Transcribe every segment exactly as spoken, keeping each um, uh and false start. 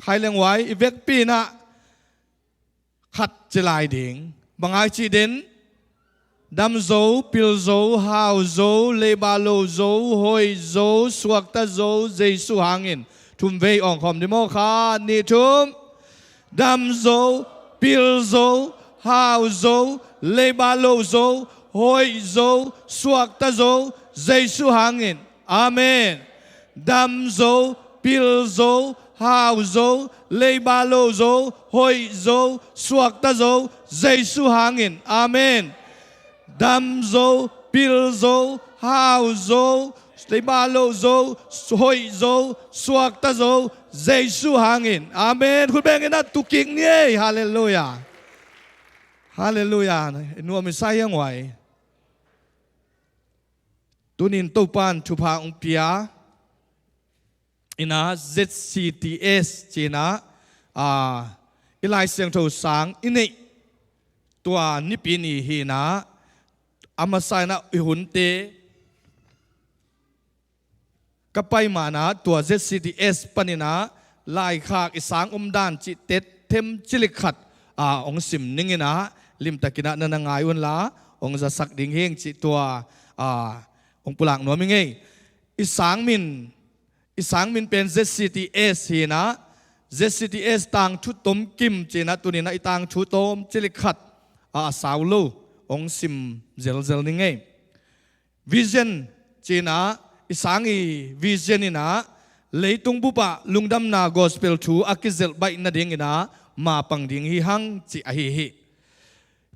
Khai leng uai, i vekpi in ah khat ci lai ding. Bang ai cih den? Dam zo, pil zo, hau zo, leiba lo zo, hoih zo, suakta zo, Jesu hangin. Thum vei awng khawm ding maw? Khat, nih, thum. Dam zo, pil zo, hau zo, leiba lo zo, hoih zo, suakta zo, Jesu hangin. Amen. Dam zo, pil zo, hau zo, leiba lo zo, hoih zo, suakta zo, Jesu hangin. Amen. Dam zo, pil zo, hau zo, leiba lo zo, hoih zo, suakta zo, Jesu hangin. Amen. Khut bengin ah tu kik ni ei. Halleluiah. Halleluiah. I nuam i sa hiang uai. Tunin Topan thupha hong pia in ah Z C T S ci-in ah, ah, i Lai Siangtho sang i neih tua Nipi ni hi-in ah, a masa in ah i hunte ka pai ma-in ah tua Z C T S panin ah laikhak i sang omdan cih tetthem cilik khat, ah, hong sim ning in ah limtakin ah na na ngai un la, hong zasak ding hing cih tua, ah, hong pulak nuam hi ing ei. I sang min, i sang min pen Z C T S hi-in ah, Z C T S tangthu tomkim ci-in ah tunin ah i tangthu tawm cilik khat, ah, a sau lo hong sim zelzel ning ei. Vision ci-in ah, i sang i vision in ah, leitung bup ah lungdamna gospel thu a kizelh baih nadingin ah mapang ding hi hang cih ahi hi.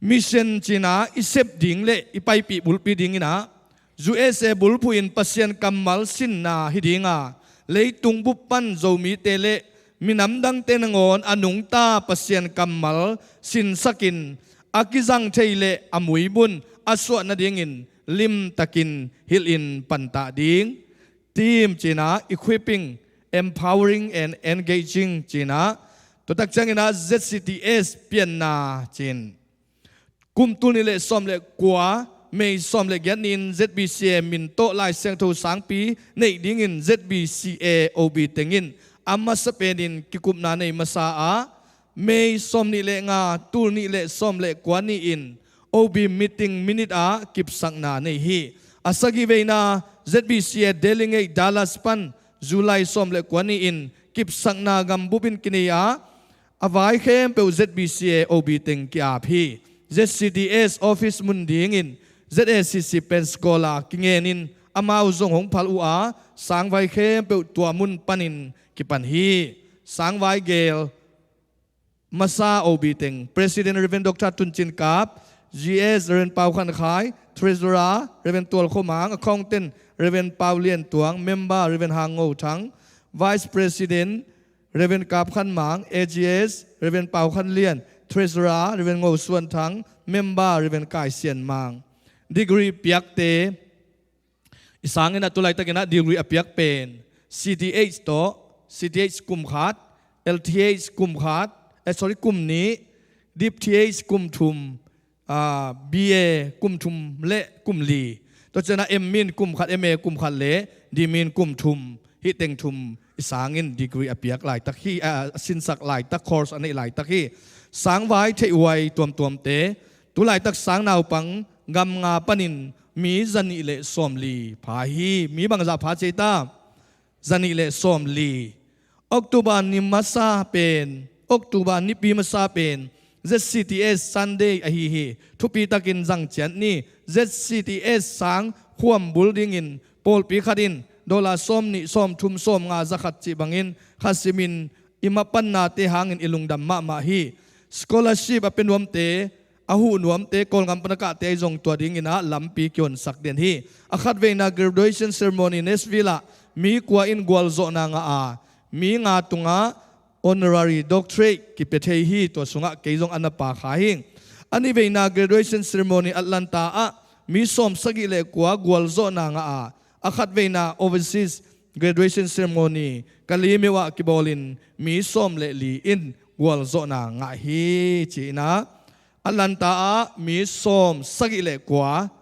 Mission ci-in ah i sep ding le i paipih bulpi dingin ah, U S A bulphuh in Pasian kammal sinna hi ding a, leitung bup pan Zomite le minam dangte nangawn a nungta Pasian kammal sinsakin a kizang thei le a muibun a suah nadingin limtakin hilhin pantah ding. Team ci-in ah, equipping, empowering and engaging ci-in ah, tua tak ciangin ah Z C T S pianna ci-in. Kum tul nih le sawm le kua, May sawm le giat ni-in Z B C A min tawh Lai Siangtho sangpi neih dingin Z B C A O B teng in a masa penin kikupna nei masa a, May sawm nih le nga, tul nih le sawm le kua ni-in O B meeting minute ah kipsakna nei hi. A sagih veina Z B C A delegate Dallas pan July sawm le kua ni-in kipsakna gambup in kinei a, a vai khempeuh Z B C A O B teng ki-ap hi. Z C T S office mun dingin Z A C C Pensacola kingenin amau zong hong phal uh a, sangvai khempeuh tua mun panin kipan hi. Sangvai gel masa O B teng, President Reverend Doctor Tun Cin Kap, G S Reverend Pau Khan Khai, Treasurer Reverend Tual Khua Mang, Accountant Reverend Pau Lian Tuang, Member Reverend Hang Ngo Thang, Vice President Reverend Kap Khan Mang, A G S Reverend Pau Khan Lian, Treasurer Reverend Ngo Suan Thang, Member Reverend Kai Sian Mang. Degree piakte, i sangin ah tu laitakin ah degree a piak pen C T H tawh, C T H kum khat, L T H kum khat, eh, sorry, kum nih, Dip Th kum thum, ah, B A kum thum le kum li. Tua ciangin ah M Min kum khat, M A kum khat le D Min kum thum. Hih teng thum i sangin degree a piak laitak hi, ah, a sinsak laitak, course a neih laitak hi. Sangvai theih huai tuamtuamte, tu laitak sang naupang gam nga panin mi zanih le sawmli pha hi. Mi bangzah pha ci ei ta? Zanih le sawmli. October ni masa pen, October nipi masa pen Z C T S Sunday ahi hi. Thupi takin zang ciat ni. Z C T S sang khuam bul dingin pawlpi khat in dollar sawmnih, sawmthum, sawmnga, zakhat cih bangin khat simin i mapannate hangin i lungdam mahmah hi. Scholarship a pia nuamte, a huh nuamte, Kawlgam pan a kahte ahi zong tua dingin ah lampi kihonsak den hi. A khatveina graduation ceremony Nashville ah mi kua in gualzawhna ngah a, mi nga tungah honorary doctorate kipia thei hi. Tua sungah kei zong a na pha kha hi. A nihveina graduation ceremony Atlanta ah mi sawmsagih le kua gualzawhna ngah a, a khatveina overseas graduation ceremony Kalaymyo ah kibawlin mi sawm le li in gualzawhna ngah hi. Ci-in ah Atlanta ah mi sawmsagih le kua,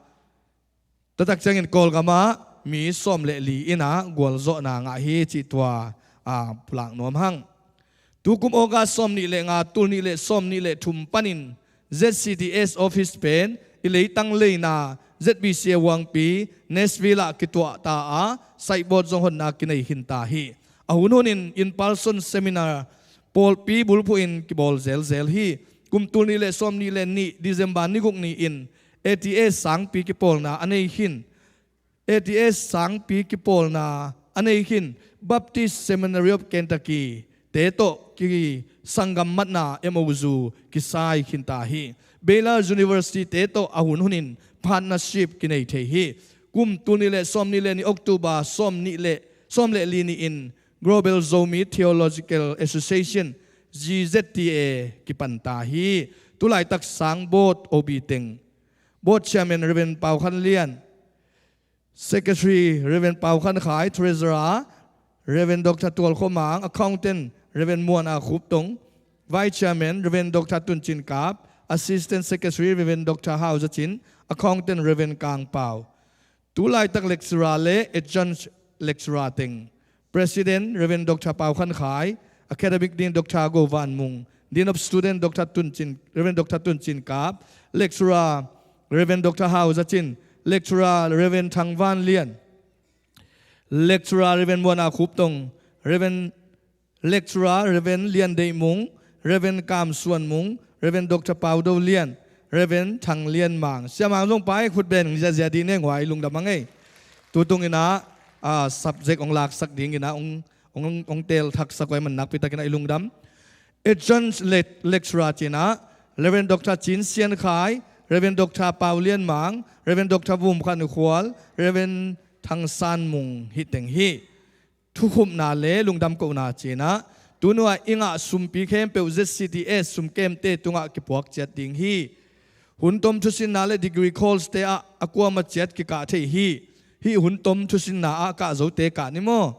tua tak ciangin Kawlgam ah mi sawm le li in ah gualzawhna ngah hi cih tua, ah, pulak nuam hang. Tukum August sawm nih le nga, tul nih le sawm nih le thum panin Z C T S office pen i leitang leina Z B C A huangpi Nashville ah kituah ta a, saibawt zong honna kinei khin ta hi. A hun hunin in-person seminar pawlpi bulphuh in kibawl zelzel hi. Kum tul nih le sawm nih le nih December ni guk ni-in A T S sangpi kipawlna a nei khin. A T S sangpi kipawlna a nei khin Baptist Seminary of Kentucky te tawh ki sanggam matna M O U kisai khin ta hi. Baylor University te tawh a hun hunin partnership kinei thei hi. Kum tul nih le sawm nih le nih October sawm nih le sawm le li ni-in Global Zomi Theological Association, G Z T A, kipan ta hi. Tulaitak sang board O B teng, Board Chairman Reverend Pau Khan Lian, Secretary Reverend Pau Khan Khai, Treasurer Reverend Doctor Tual Khua Mang, Accountant Reverend Muan A Khup Tong, Vice Chairman Reverend Doctor Tun Cin Kap, Assistant Secretary Reverend Doctor Hau Za Cin, Accountant Reverend Kang Pau. Tulaitak lecturer le adjunct lecturer teng, President Reverend Doctor Pau Khan Khai, Academic Dean Doctor Go Van Mung, Dean of Student Doctor Tun Cin, Reverend Doctor Tun Cin Kap, Lecturer Reverend Doctor Hau Za Cin, Lecturer Reverend Thang Van Lian, Lecturer Reverend Muan A Khup Tong, Reverend Lecturer Reverend Lian Deih Mung, Reverend Kam Suan Mung, Reverend Doctor Pau Do Lian, Reverend Thang Lian Mang. Siamang zong pai khut beng ziazia dih neng huai, lungdam a ngei. Tutung inah, ah, subject ong laksak ding inah ong, ong, ong tel thaksak huai man nakpi takinah i lungdam. Adjunct le-, lecturer cinah Reverend Doctor Cin Sian Khai, Reverend Doctor Pau Lian Mang, Reverend Doctor Vum Khan Khual, Reverend Thang San Mung hi teng hi. Thukhupna le lungdam kohna cinah, tunua i ngah sumpi khempeuh Z C T S sumkemte tungah kipuak ciat ding hi. Hun tom thusinna le degree course te ah a kuama ciat kikah thei hi. Hih hun tom thusinna ah kah zote kah ni maw?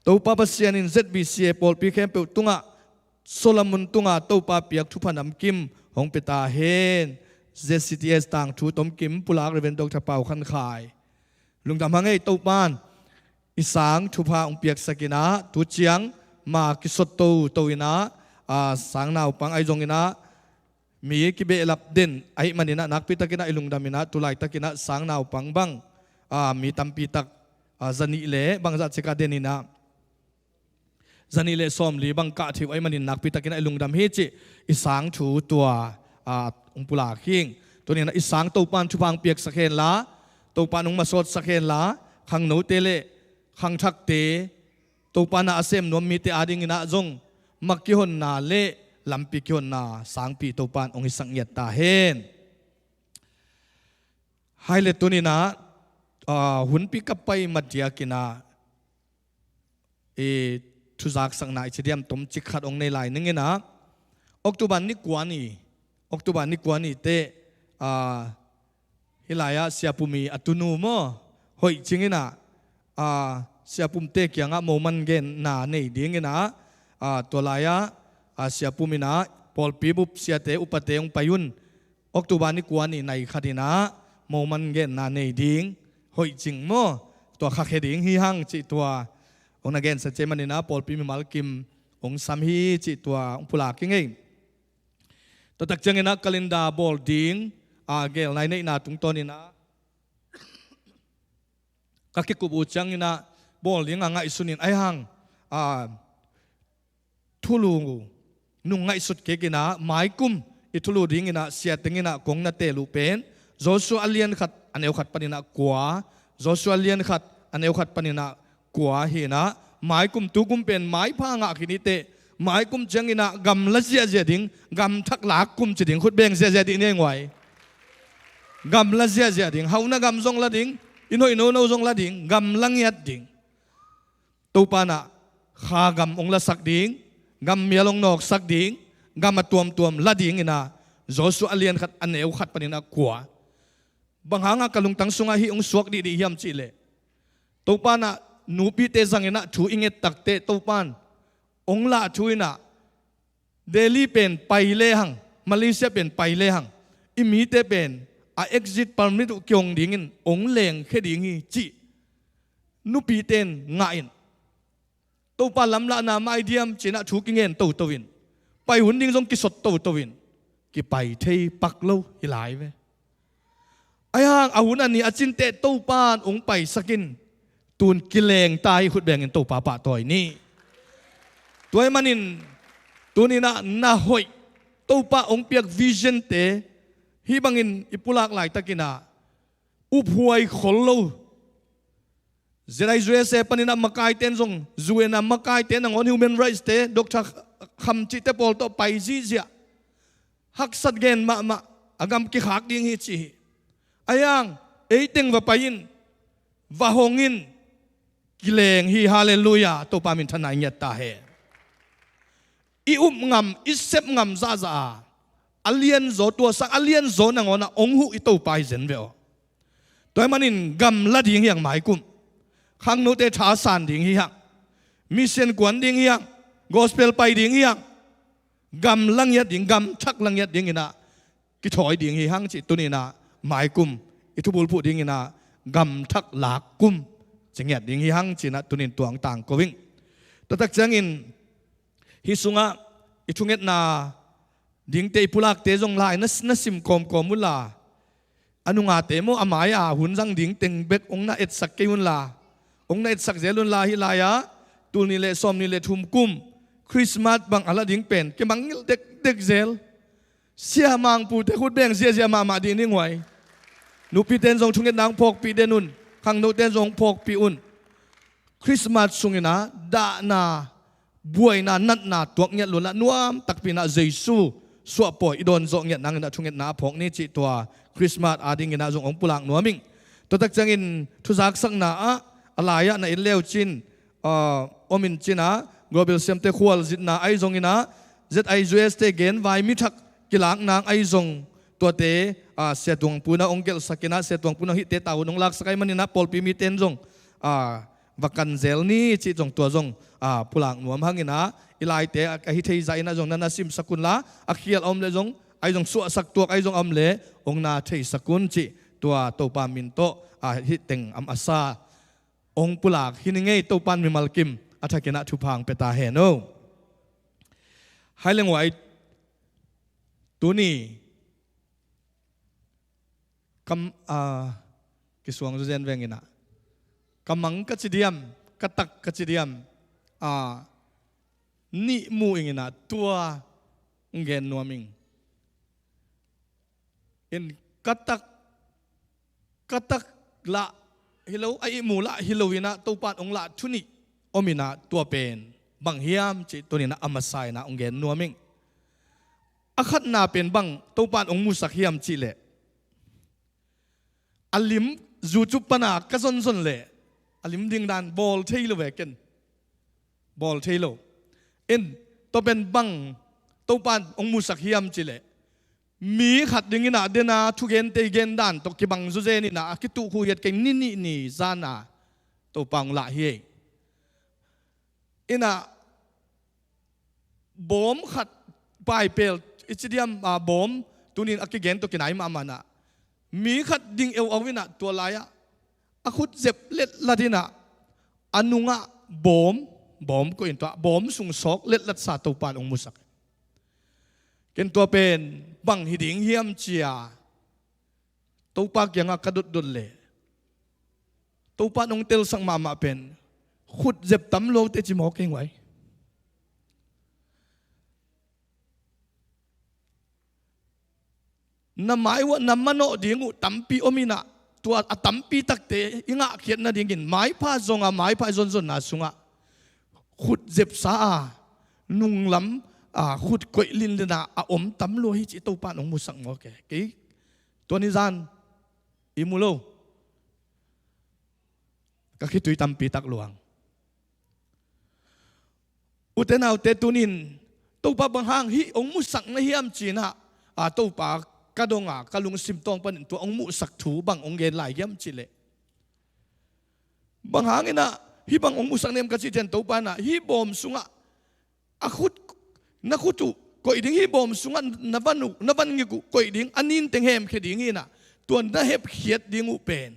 Topa Pasian in Z B C A pawlpi khempeuh tungah Solomon tunga Topa piak thupha namkim hong pia ta hen. Z C T S tangthu tomkim pulak Reverend Doctor Pau Khan Khai. Lungdam hang ei, Topan i sang thupha hong piaksak inah, tu ciang ma kisot toto inah, a, sang naupang ahi zong inah, mi kibehlap den ahih man inah, nakpi takinah i lungdam inah, tu laitak inah sang naupang bang, a, mi tampi tak, a, zanih le bangzah cika den inah, zanih le sawmli bang kah thei uh ahih manin nakpi takinah i lungdam hi cih i sang thu tua, a, hong pulak hing. Tuni inah i sang Topan thupha hong piaksak henla, Topan hong masawtsak henla, khangnote le khangthakte, Topan a sem nuam mite ading inah zong mak kihonna le lampi kihonna sangpi Topan hong hisak ngiat ta hen. Hai le tuni inah, a, hunpi ka pai madiak inah, i thuzaksakna i ci diam, tomcik khat hong nei lai ning inah, October ni kua ni, October ni kua ni teh, a, hih lai-ah Sia Pum i a tunu maw, Hoih Cing inah, a, Sia Pumte kiangah moman genna nei ding inah, a, tua lai-ah, a, Sia Pum inah pawlpi bup siate upate hong pai un. October ni kua ni nai khat inah moman genna nei ding, Hoih Cing maw, tua khakhia ding hi hang cih tua hong na gensa cia man inah pawlpi mimal kim hong sam hi cih tua hong pulak hi ngei. Tua tak ciang inah calendar bawl ding, a, gel nai neihna tungtawn inah ka kikup uh ciang inah bawl ding a ngaihsun in ahi hang, a, thulu nung ngaihsut kik inah, maikum i thulu ding inah sia teng inah kong na tel uh pen Joshua a lian khat a neu khat pan inah kua, Joshua a lian khat a neu khat pan inah kua hi inah, maikum tukum pen maipha ngah khin i teh, maikum ciang inah gamla ziahziah ding, gamthak lak kum ci ding, khut beng ziahziah dih neng huai. Gamla ziahziah ding, hauna gam zong la ding, i noih nono zong la ding, gamla ngiat ding. Topa inah kha gam hong lasak ding, gam mial hong nawksak ding, gam a tuamtuam la ding inah, Joshua a lian khat a neu khat pan inah kua. Bang hanga ka lungtang sungah hih hong suak dihdih hiam cihleh, Topa inah nupite zang inah thu i nget takteh Topan hong lah thu inah Delhi pen pai lehang, Malaysia pen pai lehang, i mite pen a exit permit uh kihong dingin hong lengkhia ding hi cih nupite in ngah in. Topa lamlahna mai diam ci-in ah thu kingen toto in, pai hun ding zong kisot toto in, kipai thei pak lo hi lai ve. Ahi hang a hun a ni a cin teh Topa in hong paisak in, tu-in kileng ta hi, khut bengin Topa pahtawi ni. Tua ahih manin tuni-in ah na hoih, Topa hong piak vision-te hih bangin i pulak laitakin ah uphuai khol lo. Z I U S A panin ah makaite in zong, U N a makaite, nangawn human rights-te, Doctor Kham cihte pawl tawh pai ziahziah. Haksat gen mahmah, a gam kikhak ding hi ci hi. Ahi hang ei teng va pai in, va hong in, kileng hi. Halleluiah, Topa minthanna i ngiat ta hen. I up ngam, i sep ngam zahzah a, a lianzaw, tua sang a lianzaw nangawn ah hong huh i Topa hi zen ve aw. Tua ahih manin gamla ding hi hang mai kum. Khangnote thasan ding hi hang. Mission kuan ding hi hang. Gospel pai ding hi hang. Gamla ngiat ding, gamthak la ngiat dingin ah kithawi ding hi hang cih tuni-in ah mai kum i thubulphuh dingin ah gamthak lak kum ci ngiat ding hi hang ci-in ah tuni-in tua hong tangko ing. Tua tak ciangin hih sungah i thungetna dingte, i pulakte zong lai na, na sim kawmkawm unla, a nungate maw, a mai-a hun zang ding teng bek hong na etsak kei unla, hong na etsak zel unla, hih lai-ah tul nih le sawmnih le thum kum Christmas bang a la ding pen kimangngilh dekdek zel. Siamangpute khut beng ziahziah mahmah dih ni nguai. Nupite in zong thungetna hong phawkpih den un. Khangnote in zong hong phawkpih un. Christmas sungin ah dahna, buaina, natna tuak ngiat lo-in ah nuam takpi-in ah Jesu suahpawi i dawn zawh ngiat nangin ah thungetna a phawk ni cih tua Christmas adingin ah zong hong pulak nuam ing. Tua tak ciangin thuzaksakna ah a lai-ah na en le uh cin, ah, om in cin ah, Global Siamte khualzinna ahi zongin ah, Z I U S te genvai mi thak kilak nang ahi zong, tuate, ah, Sia Tuangpu in ah hong gelhsak in ah, Sia Tuangpu in ah hihte tawh hun hong laksak ahih manin ah pawlpi mite in zong, ah, va kan zel ni cih zong tua zong, ah, pulak nuam hangin ah, i laite a, a hi thei zah in ah zong na na simsak unla, a khial a om leh zong, ahi zong suahsak tuak ahi zong a om leh hong na theisak un cih tua Topa min tawh, ah, hih teng am a sa hong pulak hi ning ei. Topa in mimal kim a thakin ah thupha hong pia ta hen aw. Hai leng uai, tuni kam, ah, kisuang zuzen veng in ah, ka mang ka ci diam, ka tak ka ci diam, ah, nih mu ing in ah tua hong gen nuam ing. In ka tak, ka tak lah hi lo, a ihmu lah hi lo in ah Topa in hong lah thu nih om in ah tua pen bang hiam cih tuni-in ah a masa in ah hong gen nuam ing. A khatna pen bang Topa in hong musak hiam cih leh, a lim, YouTube pan a ka zonzon leh a lim ding dan bawl thei lo ve ken. Bawl thei lo. In, tua pen bang Topa in hong musak hiam cih leh, mi khat dingin ah den a thugente i gen dan tawh kibang zuzen in ah a kituh khuhiat kei ni, nih ni zan a Topa hong lah hi ei. In ah bawm khat, paipel i ci diam, ah, bawm, tuni-in a kigen tawh kinai mahmah in ah, mi khat ding euau in ah tua lai-ah a khut zep letlat in ah, a nungah bawm, bawm koih in tua bawm sung sawk letlatsa Topa in hong musak. Ken tua pen bang hi ding hiam ci-a Topa kiangah ka dotdot leh, Topa in hong telsak mahmah pen khut zep tam lua teh ci mawk ing uai. Na mai uh ah na manawh ding uh tampi om in ah, tua a tampi takte i ngahkhiat nadingin maipha zong a, maipha i zonzonna sungah khut zepsa a, nunglam a, khut koih linlin a a om tam lua hi cih Topa in hong musak mawk e. Kei tua ni zan i mu lo. Ka khitui tampi tak luang. Ute naute, tuni-in Topa bang hang hih hong musak na hiam ci-in ah, a, Topa ka dong a, ka lungsim tawng panin tua hong muhsak thu bang hong gen lai hiam cih leh, bang hangin ah hih bang hong musak na hiam ka cih ciang Topa in ah hih bawm sungah a khut, na khut uh koih ding, hih bawm sungah na van uh, na van ngik uh koih ding, a nin teng hemkhia ding hi in ah, tua na hepkhiat ding uh pen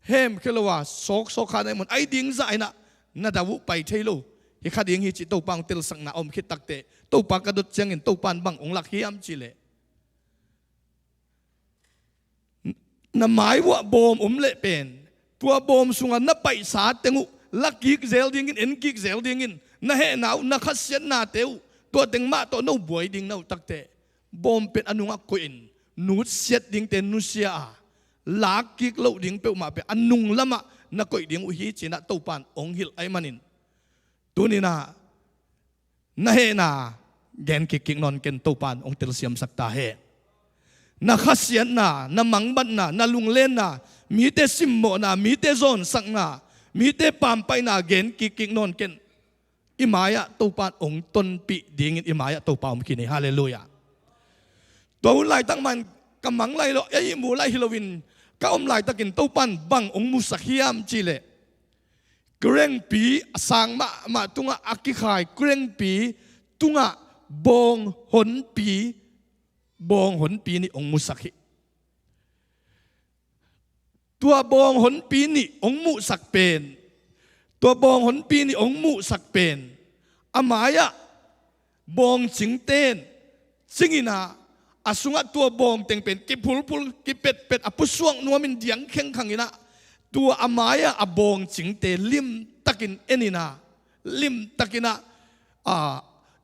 hemkhia lo a sawksawk kha na hih mun, a hi ding zah in ah na dau uh pai thei lo. hi kha ding hi cih Topa hong telsakna a om khit takteh, Topa ka dot ciangin Topa in bang hong lak hiam cih leh, na mai uah bawm om leh pen, tua bawm sungah na paihsa teng uh la kik zel dingin, en kik zel dingin, na hehna uh, na khasiatnate uh, tua teng mah tawh no buai ding na uh takteh, bawm pen a nungah koihin nutsiat dingte nusia a, lak kik loh ding peuhmah pen a nung lamah na koih ding uh hi ci-in ah Topa in hong hilh ahih manin, tuni-in ah na hehna gen kikkik nawn ken, Topa in hong telsiamsak ta hen. Na khasiatna, na mangbatna, na lunglenna, mite simmawhna, mite zawnsakna, mite pampaihna gen kikkik nawn ken. I mai-ah Topa in hong tonpih dingin i mai-ah Topa om khin hi. Halleluiah. Tua hun laitak mah in ka mang lai lo, ei mu lai hi loin ka om laitakin Topa in bang hong musak hiam cih leh, kurengpi a sang mahmah tungah a kikhai kurengpi tungah bawng honpi, bawng honpi nih hong musak hi. Tua bawng honpi nih hong muhsak pen, tua bawng honpi nih hong muhsak pen, a mai-ah bawng cingte in cingin ah, a sungah tua bawng teng pen kiphulphul, kipetpet, a pusuak nuamin diang khengkhangin ah, tua a mai-ah a bawng cingte limtakin enin ah, limtakin ah, a,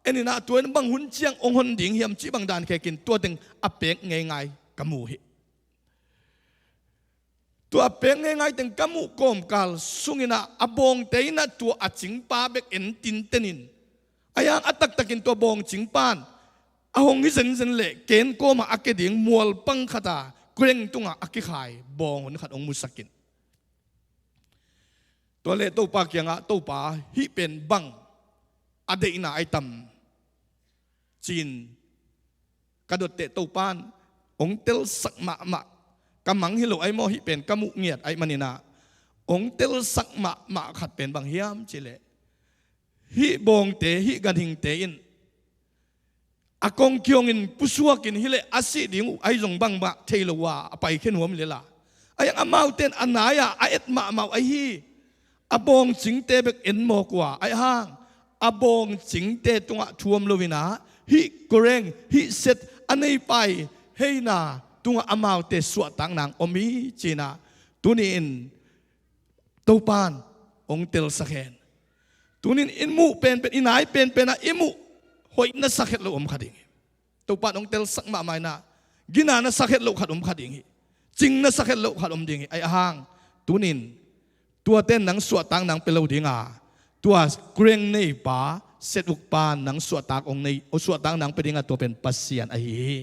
enin ah, tua in bang hun ciang hong hon ding hiam cih bang dan khekin tua teng a pek ngeingai ka mu hi. Tua a pek ngeingai teng ka muh kawmkal sungin ah, a bawngte in ah tua a cingpa bek en tintenin, a yang a taktakin tua bawng cingpa in a hong hi zenzen leh ken kawmah a ke ding mualpang khat a kureng tungah a kikhai bawng hon khat hong musak in. Tua leh Topa kiangah, Topa, hih pen bang a deihna ahi tam, ci-in ka dot teh, Topa in hong telsak mahmah, ka mang hi lo ahi maw, hih pen ka muh ngiat ahih manin ah, hong telsak mahmah khat pen bang hiam cih leh, hih bawngte, hih ganhingte in a kong kihongin pusuakin hi leh a sih ding uh ahi zong bangmah thei lo uh a, a paikhe nuam hi lel a, a yang amaute in a nai-a a et mahmah uh ahi hi. A bawng cingte bek en mawk uh a, ahi hang a bawng cingte tungah thu om loin ah, hih kureng, hih set a neipa ii heina tungah amaute suahtak nang om hi ci-in ah, tuni-in Topa in hong telsak hen. Tuni-in i muh penpen, i nai penpen ah i muh hoih na sak het loh om kha ding hi. Topa in hong telsak mahmah in ah, gina na sak het loh khat om kha ding hi. Cing na sak het loh khat om ding hi. Ahi hang, tuni-in tuate in nang suahtak nang pia lo ding a, tua kureng neipa, set ukpa in nang suahtak hong nei, suahtak nang pia ding a, tua pen Pasian ahi hi.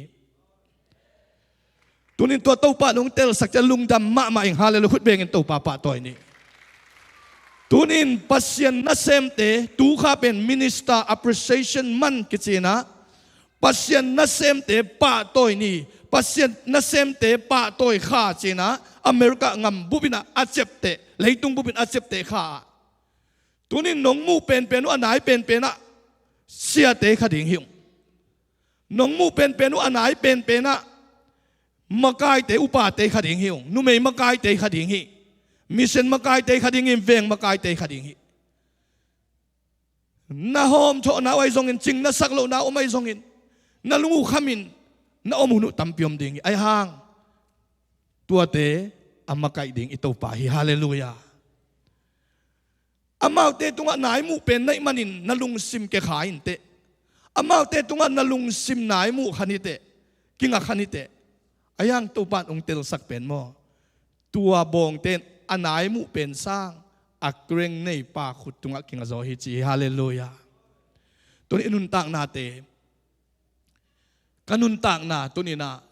Tuni-in tua Topa in hong telsak ciang lungdam mahmah ing. Halleluiah. Khut bengin Topa pahtawi ni. Tuni-in Pasian nasemte, tu kha pen Minister Appreciation Month kici-in ah, Pasian nasemte pahtawi ni, Pasian nasemte pahtawi kha ci-in ah, America gam bupin ah a ciapteh, leitung bupin a ciapteh kha ah, tuni-in nong muh penpen uh a nai penpen ah siate kha ding hi ung. Nong muh penpen uh a nai penpen ah makaite, upate kha ding hi ung. Numei makaite kha ding hi. Mission makaite kha ding hi, veng makaite kha ding hi. Na hawmthawhna uh ahi zongin, cing na sak lohna uh om ahi zongin, na lung uh khamin na om hun uh tampi om ding hi. Ahi hang, tuate a makaih ding i Topa hi. Halleluiah. Amaute tungah nai muh pen na hih manin na lungsim kia kha in teh. Amaute tungah na lungsim nai muh kha ni teh, kinga kha ni teh. Ahi hang Topa in hong telsak pen maw, tua bawngte in a nai muh pen sang a kureng neipa khut tungah kinga zaw hi ci hi. Halleluiah. Tuni i nuntaknate, ka nuntakna tuni-in ah,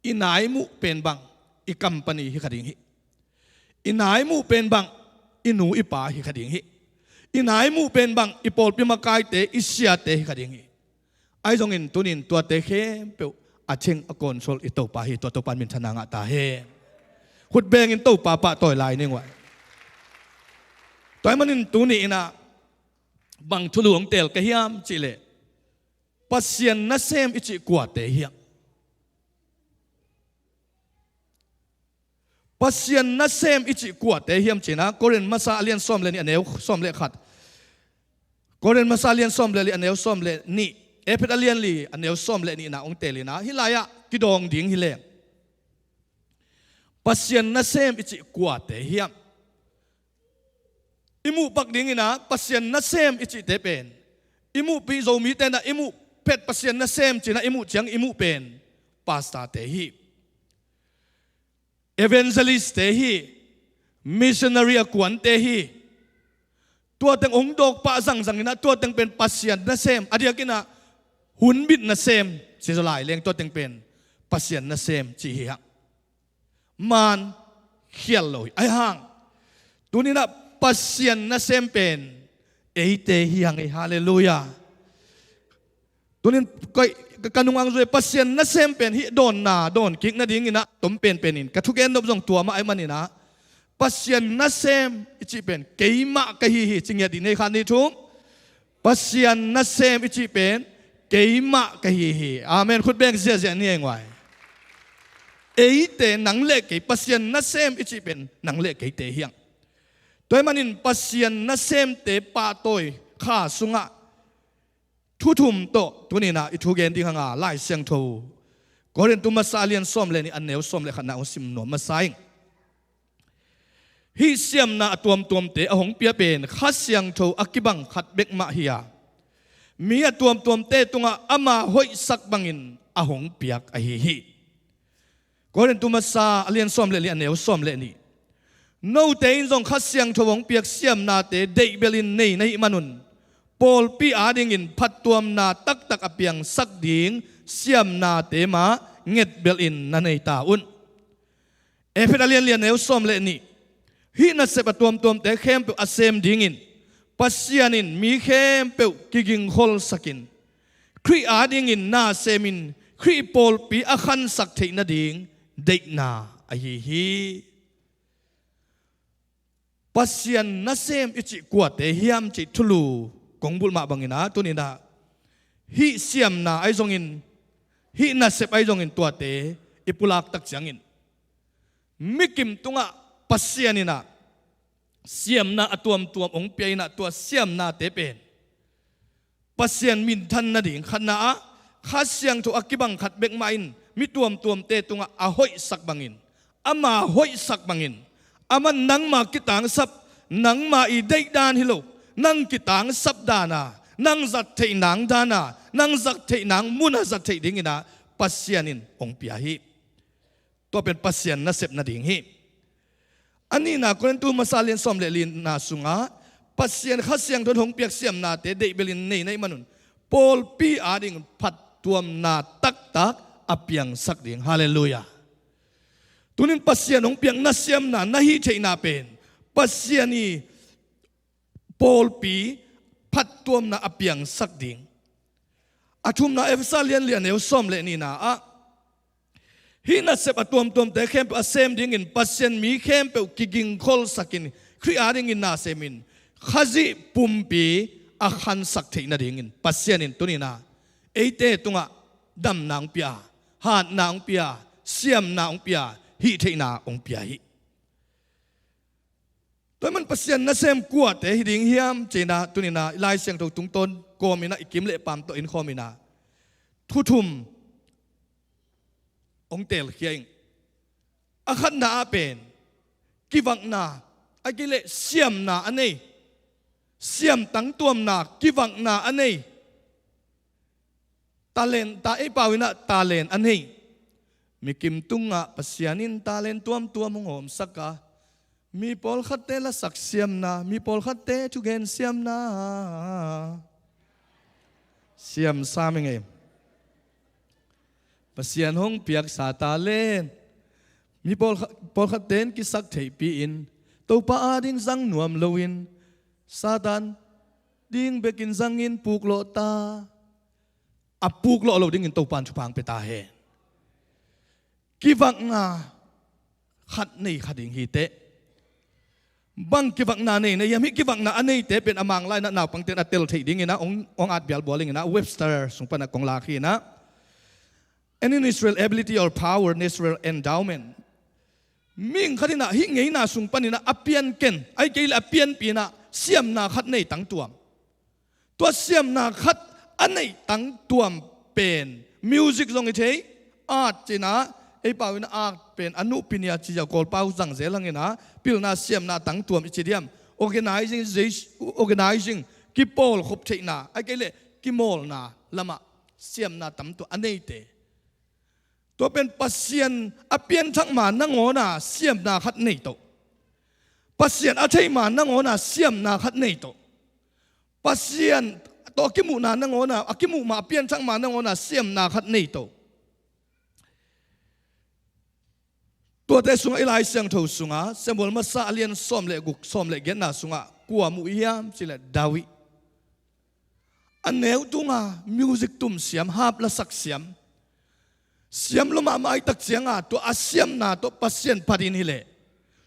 i nai muh pen bang i company hi kha ding hi. I nai muh pen bang i nu i pa hi kha ding hi. I nai muh pen bang i pawlpi makaite, i siate hi kha ding hi. Ahi zongin tuni-in tuate khempeuh a cheng a control i Topa hi. Tua Topa in minthanna ngah ta hen. Khut bengin Topa pahtawi lai ning uh a. Tua ahih manin tuni-in ah bang thulu hong teel ka hiam cih leh, Pasian nasem i cih kuate hiam? Pasian nasem i cih kuate hiam ci-in ah, Korin masa a lian sawm le nih, a neu sawm le khat. Korin masa a lian sawm le li a neu sawm le nih, Efet a lian li a neu sawm le nihna hong teelin ah, hih lai-ah kidawng ding hi leng, Pasian nasem i cih kuate hiam? I muh pak dingin ah Pasian nasem i cihte pen, i muhpi Zomite in ah i muh phet Pasian nasem ci-in ah i muh ciang i muh pen pastorte hi, evangelistte hi, missionary a kuante hi. Tua teng hong dawk pah zangzangin ah tua teng pen Pasian nasem, a diakin ah hunbit nasem ci zaw lai leng tua teng pen Pasian nasem ci hi hang. Maan khial lo hi. Ahi hang tuni-in ah Pasian nasem pen eite hi hang ei. Halleluiah. Tuni-in koi, ka, ka nung ang zui Pasian nasem pen hih dawnna dawn kik nadingin ah tom penpenin ka thugen nop zong tua mah ahih manin ah, Pasian nasem i cih pen keimah ka hi hi, ci ngiat dih ni, khat, nih, thum. Pasian nasem i cih pen keimah ka hi hi. Amen. Khut beng ziahziah ni ei nguai. Eite nang le kei, Pasian nasem i cih pen nang le keite hi hang. Tua ahih manin Pasian nasemte pahtawi kha sungah thu thum tawh tuni-in ah i thugen ding hang a, Lai Siangtho Korin masa a lian sawm le nih a neu sawm le khatna hong sim nuam masa ing. Hih siamna a tuamtuamte a hong pia pen Kha Siangtho a kibang khat bek mah hi a, mi a tuamtuamte tungah ama hoihsak bangin a hong piak ahi hi. Korin masa a lian sawm le li a neu sawm le nih. Note in zong Kha Siangtho hong piak siamnate deihbelin nei na hih manun, pawlpi adingin phattuamna taktak a piangsak ding siamnate mah ngetbelin na nei ta un. Efet a lian li a neu sawm le nih. Hih nasep a tuamtuamte khempeuh a sem dingin Pasian in mi khempeuh kigingkholsakin, Khrih adingin na semin Khrih pawlpi a khansak theih nading deihna ahi hi. Pasian nasem i cih kuate hiam cih thulu kong bulh mah bangin ah tuni-in ah hih siamna ahi zongin, hih nasep ahi zongin tuate i pulak tak ciangin, mikim tungah Pasian in ah siamna a tuamtuam hong pia in ah tua siamnate pen Pasian minthan nading khatna ah Kha Siangtho a kibang khat bek mah in mi tuamtuamte tungah a hoihsak bangin, ama hoihsak bangin, aman nangma kitangsap, nangma i deihdan hi lo, nang kitangsap dana, nang zat theih nang dana, nang zat theih nang muna zat theih dingin ah Pasian in hong pia hi. Tua pen Pasian nasep nading hi. A nihna Korin masa lian sawm le lina sungah Pasian Kha Siangtho in hong piak siamnate deihbelin nei na hih manun, pawlpi ading phattuamna taktak a piangsak ding. Halleluiah. Tunin Pasian hong piak na siamna na hih theihna pen Pasian i pawlpi phattuamna a piangsak ding. A thumna Efesa lian li a neu sawm le nihna ah, hih nasep a tuamtuamte khempeuh a sem dingin Pasian mi khempeuh kigingkholsakin Khrih adingin na semin Khazih pumpi a khansak theih nadingin Pasian in tuni-in ah eite tungah damna hong pia, hatna hong pia, siamna hong pia, hih theihna hong pia hi. Tua ahih man Pasian nasem kuate hi ding hiam ci-in ah tuni-in ah i Lai Siangtho tungtawn kawmin ah i kim le paam tawh inkhawmin ah thu thum hong teelkhia ing. A khatna ah pen kivakna, ahih kei leh siamna a nei, siam tangtuamna, kivakna a nei. Talent, ta ei pau in ah talent a nei. Mikim tungah Pasian in talent tuamtuam hong hawmsak a, mi pawlkhatte lasak siamna, mi pawlkhatte thugen siamna, siam sam i ngei. Pasian hong piaksa talent mi pawlkha-, pawlkhatte in kisak theihpi-in, Topa ading zang nuam loin Satan ding bekin zangin puklawh ta. A puklawh lo dingin Topa in thupha hong pia ta hen. Kivakna khat nei kha ding hi teh. Bang kivakna nei na hiam? Hih kivakna a neite pen a Manglai in ah naupangte in a tel theih dingin ah hong, hong at bialbual ing in ah, Webster sung pan ah kong lak hi in ah, an unusual ability or power, natural endowment. Mihing khat in ah hih ngeina sung panin ah a pianken, ahih kei leh a pianpih in ah siamna khat nei tangtuam. Tua siamna khat a neih tangtuam pen music zong hi thei, art cina, ei pau in art pen a nuh pinia ci zia Kawlpau zang zel hangina, pilna siamna tangtuam i ci diam, organizing, organizing, kipawlkhop theihna, ai kei leh kimawlna lamah siamna tamtuam a neite. Tua pen Pasian a pianthak ma nangawna siamna khat nei to. Pasian a thei ma nangawna siamna khat nei to. Pasian tawh a kimuhna nangawna, a kimuh ma a pianthak ma nangawna siamna khat nei to. Tuate sungah i Lai Siangtho sungah Samuel masa a lian sawm le guk, sawm le giatna sungah kua mu i hiam cileh David. A neu tunga music tum siam, hap lasak siam, siam lo mahmah ai tak cianga tua a siamna tawh Pasian phatin hileh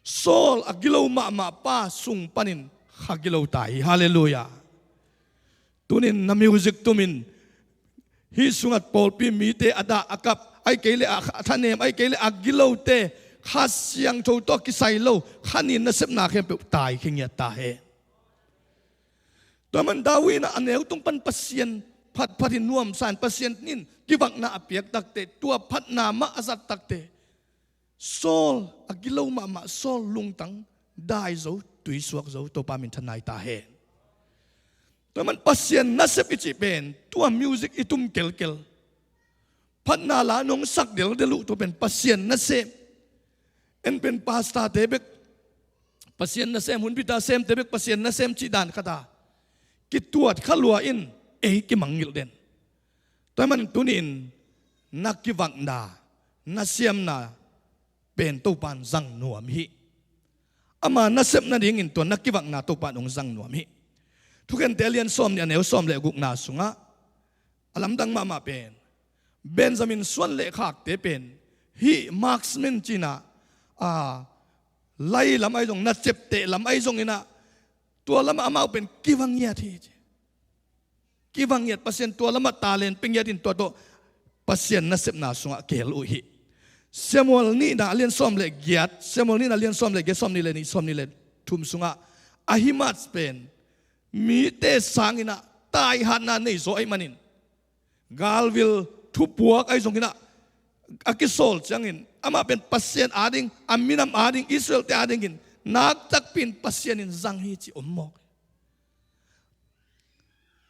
Saul a gilo mahmah pa sung panin kha gilo ta hi. Halleluiah. Tunin na music tumin hih sungat pawlpi mite a dah a kap ai kei le a thanem ai kei le a gilote Kha Siangtho tawh kisai lo kha nin nasepna khempeuh tai khingiat ta he. Tua man David in a neu tung pan Pasian phatphat in nuamsa in Pasian in kivakna a piak takte, tua phatna mah a zat takte Saul a gilo mahmah Saul lungtang dai zo, tui suak zo, Topa minthanna hi ta hen. Tua man Pasian nasep i cih pen tua music i tum kelkel, phatna la nong sak deldel uh tua pen Pasian nasem. En pen pastor te bek Pasian nasem, hun pita sem te bek Pasian nasem cih dan khata kituat kha lua in ei kimangngilh den. Tua man tunin na kivakna, na siamna pen Topan zang nuam hi. Ama nasep nadingin tua na kivakna Topan hong zang nuam hi. Thukhente a lian sawm nih a neu sawm le gukna sungah a lamdang mahmah pen Benjamin suan le khakte pen hih marksman cina, a, lai lam ai zong, na cepteh lam ai zong ina tua lamah amau pen kivangiat hi ci. Kivangiat, Pasian tua lamah talent pengiat in tua tawh Pasian nasepna sungah kihel uh hi. Samuel nihna a lian sawm le giat, Samuel nihna a lian sawm le giat, sawm nih le nih, sawm nih le thum sungah Ahimaaz pen mite sangin ah taihatna nei zaw ahih manin galvil thupuak ai zongin ah a kisawl ciangin amah pen Pasian ading, a minam ading, Israelte adingin naktakpi in Pasian in zang hi ci om mawk.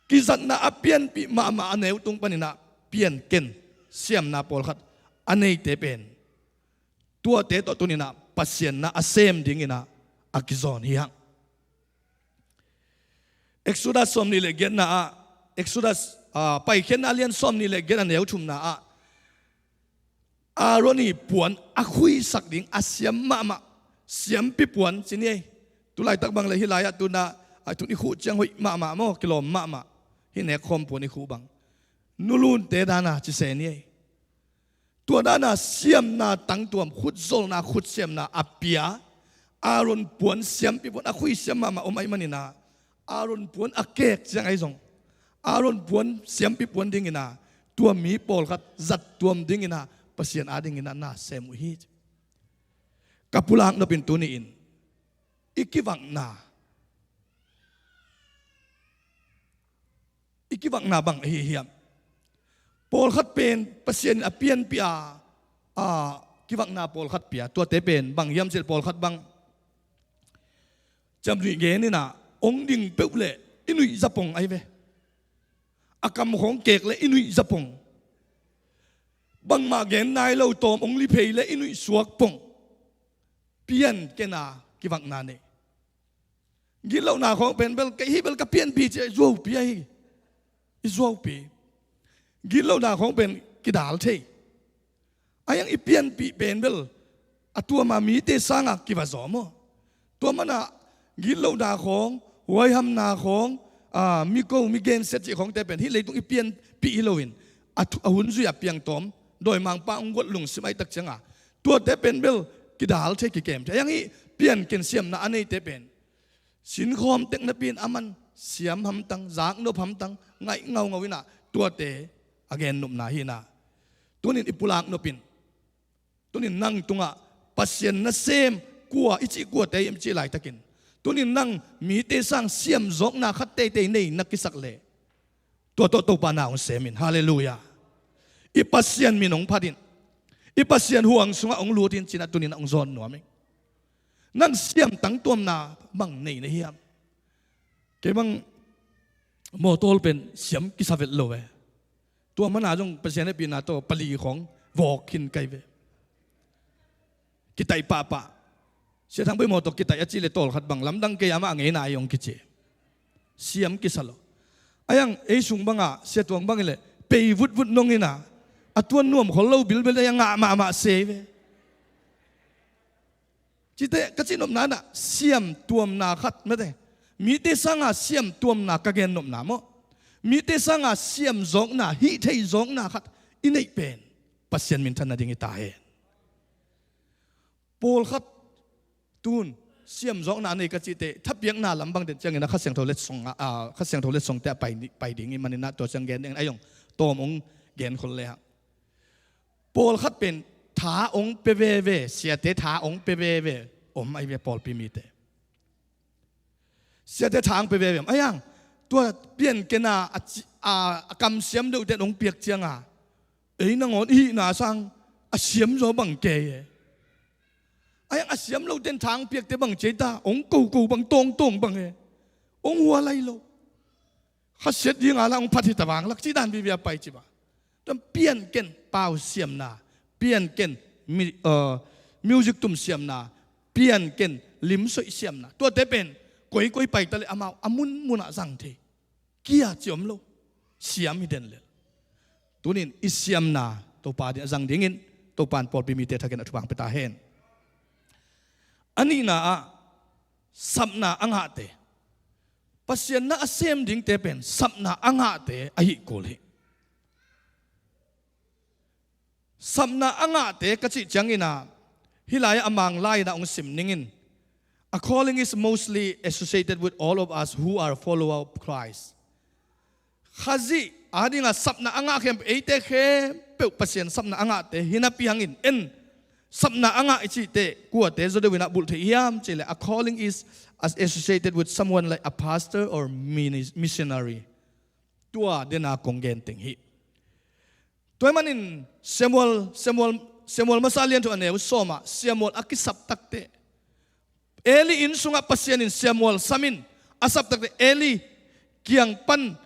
Kizatna a pianpih mahmah a neu tung panin ah pianken siamna pawlkhat a neite pen tuate tawh tunin ah Pasian na a sem dingin ah a kizawn hi hang. Exodus sawm nih le giatna ah, Exodus, ah, Paikhiatna a lian sawm nih le giat a neu thumna ah Aaron i puan a khuisak ding a siam mahmah siampi puan ci ni ei. Tulaitak bang le hih lai-ah tuna, a tun i khuh ciang hoih mahmah maw, kilawm mahmah. Hih nekkhawm puan i khuh bang nulunte dana ci se ni ei. Tua dana siamna tangtuam, khutzolna, khutsiamna a pia Aaron puan siampi puan a khuisiam mahmah om ahih manin ah Aaron puan a kek ciang ahi zong Aaron puan siampi puan dingin ah tua mi pawlkhat zattuam dingin ah Pasian adingin ah na sem uh hi. Ka pulak nopin tuni-in i kivakna, i kivakna bang ahi hiam? Pawlkhat pen Pasian in a pianpih a, a kivakna pawlkhat pia, tuate pen bang hiam cih leh pawlkhat bang ciamnuih gen in ah hong ding peuh leh i nuih zapong ahi ve. A kam khawng kek leh i nuih zapong. Bangmah gen nai lo tawm hong liphei leh i nuih suak pong. Pianken a kivakna nei. Gitlohna khawng pen bel kei hi bel ka pianpih ci-a i zuaupi ahi. I zuaupi. Gitlohna khawng pen kidal thei. A hiang i pianpih pen bel a tuama mite sangah kiva zaw maw? Tua mana gitlohna khawng, huaihamna khawng, a, miko mi gensiat cih khawngte pen hih leitung i pianpih hi loin a thu-, a hun zui a piangtawm dawimangpa hong guat lungsim ahih tak cianga tuate pen bel kidal thei, kikem thei. A hiang hih pianken siamna a neite pen sinkhawm tek napi in a man siam hamtang, zaknop hamtang, ngaih ngaungau in ah tuate a gennopna hi in ah. Tunin i pulak nopin, tunin nang tungah Pasian nasem kua i cih kuate i em cih laitakin, tunin nang mite sang siamzawkna khat teitei nei na kisak leh Tua tawh Topa na hong sem in. Halleluiah. I Pasian min hong phat in, i Pasian huang sungah hong lut in, ci-in a tuni-in a hong zawn nuam ing. Nang siam tangtuamna bang nei na hiam? Kei bang mawtaw pen siam kisa vet lo ve. Tua mana zong Pasian hehpihna tawh pali khawng vawk khin kai ve. Kitaih pahpah. Sia Thang Poi mawtaw kitaih a cih leh tawlkhat bang lamdang kei a, amah a ngeina hi hong kici. Siam kisa lo. A iang ei sung bangah Sia Tuang bang hi leh pei vutvut nong hi na, a tuan nuam khol lo bilbel a iang ngah mahmah sei ve. Cite ka cih nopna in ah siam tuamna khat mate. Mite sanga siam tuamna ka gen nopna maw? Mite sanga siam zawkna, hih thei zawkna khat i neih pen Pasian minthan nading hi ta hen. Pawlkhat tun siam zawkna nei ka cihte, thapiakna lam bang den ciangin a Kha Siangtho letsong, a, Kha Siangtho letsongte a pai, pai ding i hih manin ah tua ciang gen ding a, hong tawm hong gen khol le hang. Pawlkhat pen tha hong pia veve, siate tha hong pia veve om ahi ve, pawlpi mite. Siate tha hong pia veve om. A iang tua pianken a, a ci-, a, a kamsiam deuhte hong piak cianga ei nangawn i hihna sang a siam zaw bang kei e. A iang a siam lote in tha hong piakte bang ci ei ta, hong koko bang, tawngtawng bang e. Hong hua lai lo. Khasiat dinga la hong phat hi ta vang lak, cih dan vive a pai ci ba. Tua pianken pau siamna, pianken mi-, uh, music tum siamna, pianken limsoih siamna. Tuate pen koikoi pai ta leh amau a munmunah zang thei. Kia ci om lo. Siam hi den lel. Tunin i siamna Topa ding a zang dingin Topa in pawlpi mite thakin a thupha hong pia ta hen. A nihna ah, sapna a ngahte. Pasian na a sem dingte pen sapna a ngahte ahi kul hi. Sapna a ngahte ka cih ciangin ah, hih lai-ah a Mang lai-in ah hong sim ning in. A calling is mostly associated with all of us who are follower of Christ. Khazih adinga sapna a ngah khempeuh, eite khempeuh Pasian sapna a ngahte hi napi hangin, en, sapna a ngah i cihte kuate zaw deuh in ah bulh thei hiam cih leh, a calling is as associated with someone like a pastor or minis-, missionary. Tua dena kong gen teng hi. Tua ahih manin Samuel, Samuel, Samuel masa lian thum a neu sawm ah Samuel a kisap takte, Eli inn sungah Pasian in Samuel sam in, a sap takte Eli kiang pan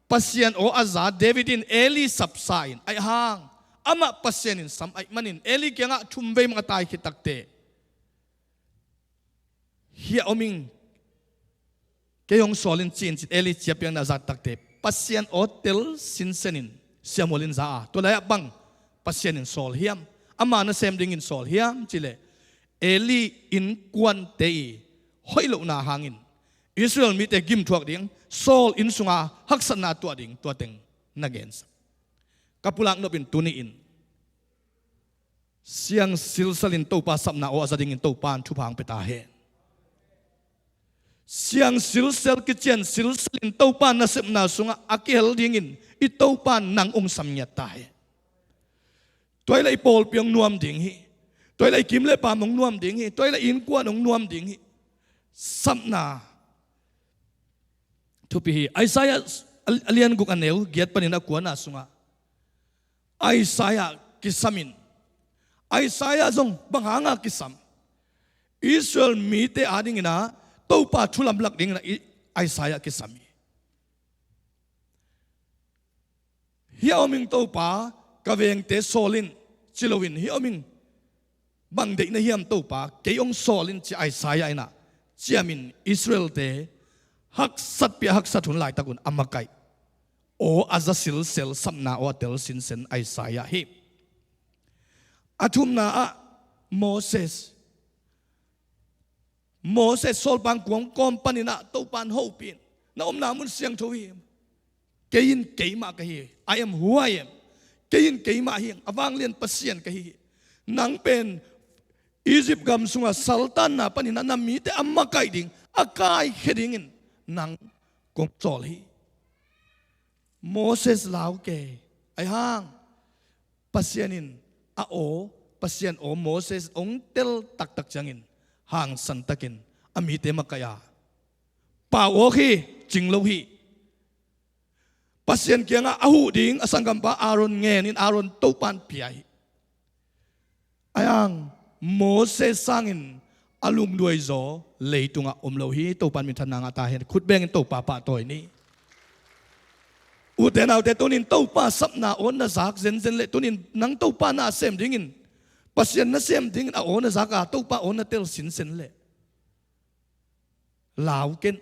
Pasian aw a za David in Eli sapsa in, ahih hang amah Pasian in sam ahih manin Eli kiangah thum vei mah a tai khit takte, "Hiah om ing, kei hong sawl in," ci-in, ci-in Eli ciappiakna a zat takte, Pasian aw tel sinsen in Samuel in za a, tua lai-ah bang Pasian in sawl hiam? Ama nasem dingin sawl hiam cih leh, Eli innkuante i hoih lohna hangin Israel mite gimthuak ding, Saul inn sunga haksatna tuah ding, tua teng na gensak. Ka pulak nop in tuni-in siang silsal in Topa sapna aw a za dingin Topa in thupha hong pia ta hen. Siang silsal, kician silsal in Topa nasepna sungah a kihel dingin i Topa in nang hong sam ngiat ta hen. Tua hi leh i pawlpi hong nuam ding hi. Tua hi leh i kim le pam hong nuam ding hi. Tua hi leh i innkuan hong nuam ding hi. Sapna thupi hi. Isaiah a, a lian guk a neu giat panin a kuana sungah Isaiah kisam in, Isaiah zong bang hanga kisam? Israel mite adingin ah Topa thu lamlak dingin ah i-, Isaiah kisam hi. "Hiah om ing Topa, ka vengte sawl in," ci loin, "Hiah om ing, bang deih na hiam Topa, kei hong sawl in," ci Isaiah in ah ciamin Israelte haksatpih a haksat hun laitak un a makaih aw a za silsel, sapna aw a tel sinsen Isaiah hi. A thumna ah Moses. Moses, Saul pangkuang kawm panin ah Topa in hopih in, "Na omna mun siangtho hi. Kei in keimah ka hi. I am who I am. Kei in keimah hi ing. A vanglian Pasian ka hi hi. Nang pen Egypt gam sunga saltanna panin ah na mite a makaih ding, a kaikhia dingin nang kong sawl hi." Moses lau kei. Ahih hang Pasian in a aw, Pasian aw Moses hong tel taktak ciangin hangsan takin a mite makaih a, "Pau awk hi, cing lo hi. Pasian kiangah a huh ding a sanggampa Aaron ngenin Aaron Topa'n pia hi. Ahi hang Moses sangin a lungduai zaw leitungah om lo hi. Topa'n minthanna ngah ta hen. Khut bengin Topa pahtawi ni. Ute naute, tunin Topa sapna awn na zak zenzen leh, tunin nang Topa na sem dingin, Pasian na sem dingin a awn na zak a, Topa awn na tel sinsen leh, lau ken.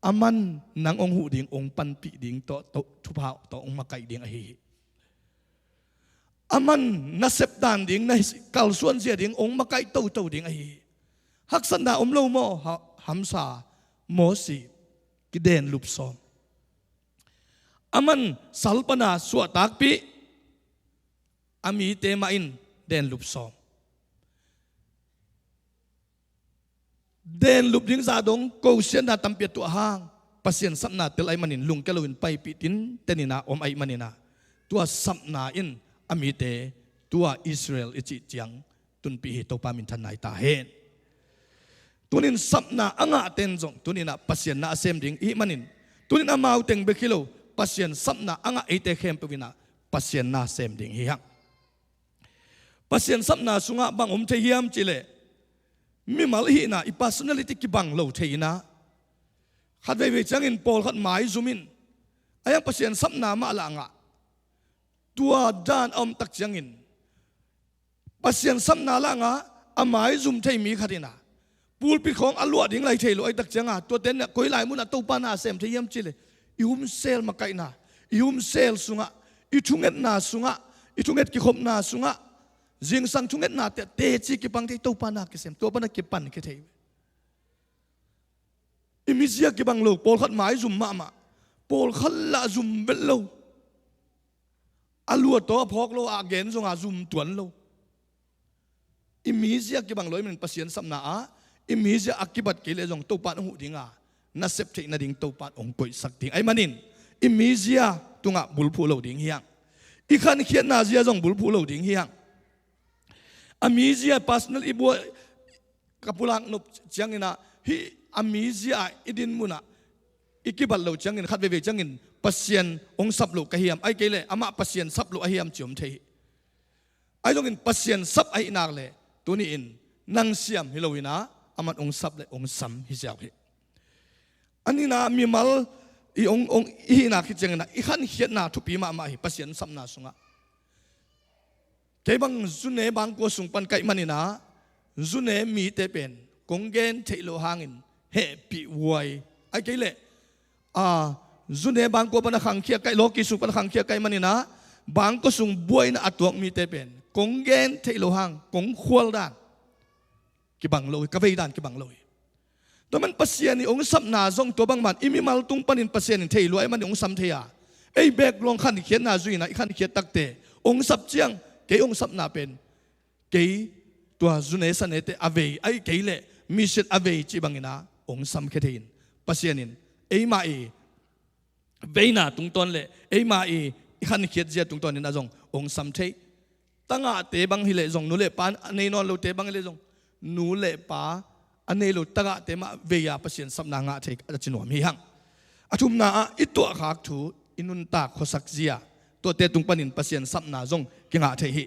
Aman nang hong huh ding, hong panpih ding tawh, tawh, thupha tawh hong makaih ding ahi hi. Aman na sep dan ding, na kalsuan zia ding hong makaih toto ding ahi hi. Haksatna om lo maw? Ha-, hamsa, Mosi, kidenlup sawm. Aman sal pana suahtakpih, a mite mah in denlup sawm. Denlup ding zah dong kosiatna tampi a tuah hang, Pasian sapna tel ahih manin lungkia loin paipih tinten in a om ahih manin a, tua sapna in a mite, tua Israel i cih ciang tunpih hi. Topa minthanna hi ta hen. Tunin sapna a ngahte in zong tunin a Pasian na a sem ding i hih manin, tunin amau teng bek hi lo, Pasian sapna a ngah eite khempeuh in a Pasian na sem ding hi hang. Pasian sapna sungah bang om thei hiam cih leh, mimal i hihna, i personality kibang lo thei in a, khat veivei ciangin pawlkhat maizum in, ahi hang Pasian sapna mah lah ngah, tua dan a om tak ciangin, Pasian sapna lah ngah a maizum thei mi khat in a, pulpit khawng a luah ding lai thei lo ahih tak ciang a, tuate in a koi lai munah Topa na sem thei hiam cih leh, i humsel makaihna, i humsel sungah, i thungetna sungah, i thunget kikhopna sungah, zingsang thungetnate teci kipang thei, Topa na kisem, tua pan a kipan khia thei. I mizia kibang lo, pawlkhat maizum mahmah, pawlkhat lah zum vet lo. A luat tawh a phawk lo, a gen zong a zum tuan lo. I mizia kibang lo ahih manin Pasian sapna ah, i mizia a kibat kei leh zong Topa'n hong huh ding a, na sep theih nading Topa'n hong koihsak ding ahih manin, i mizia tungah bulphuh lo ding hi hang. I khankhiatna zia zong bulphuh lo ding hi hang. A mizia personal i buai, ka pulak nop ciangin a, hih a mizia i din munah i kibat lo ciangin, khat veivei ciangin Pasian hong sap lo ka hiam, ahih kei leh amah Pasian sap lo a hiam ci om thei hi. Ahi zongin Pasian sap ahih nak leh, tuni-in nang siam hi lo in a, aman hong sap leh hong sam hi ziau hi. A nihna, mimal i hong, hong i hihna khit ciangin a, i khankhiatna thupi mahmah hi Pasian sapna sungah. Kei bang zune bangkua sung pan kaih manin a, zune mite pen kong gen theih loh hangin hehpih huai, ahih kei leh, a, zune bangkua pan a khangkhia kaih, lawki sung pan a khangkhia kaih manin a, bangkua sung buaina a tuak mite pen kong gen theih loh hang kong khual dan kibang lo hi, ka vei dan kibang lo hi. Tua man Pasian i hong sapna zong tua bangmah in, i mimal tung panin Pasian in thei lua ahih manin hong sam thei a, ei background khankhiatna zui in a, i khankhiat takte hong sap ciang, kei hong sapna pen, kei tua zune sanete a vei, ahih kei leh mission a vei cih bangin a hong sam khia thei in, Pasian in eimah i veina tungtawn leh eimah i, i khankhiat zia tungtawn in a zong hong sam thei. Tagahte bang hi leh zong, nu le pa a nei nawn lote bang hi leh zong, nu le pa a nei lo tagahte mah vei a Pasian sapna ngah thei a ci nuam hi hang. A thumna ah i tuahkhak thu, i nuntak khuasak zia, tuate tung panin Pasian sapna zong kingah thei hi.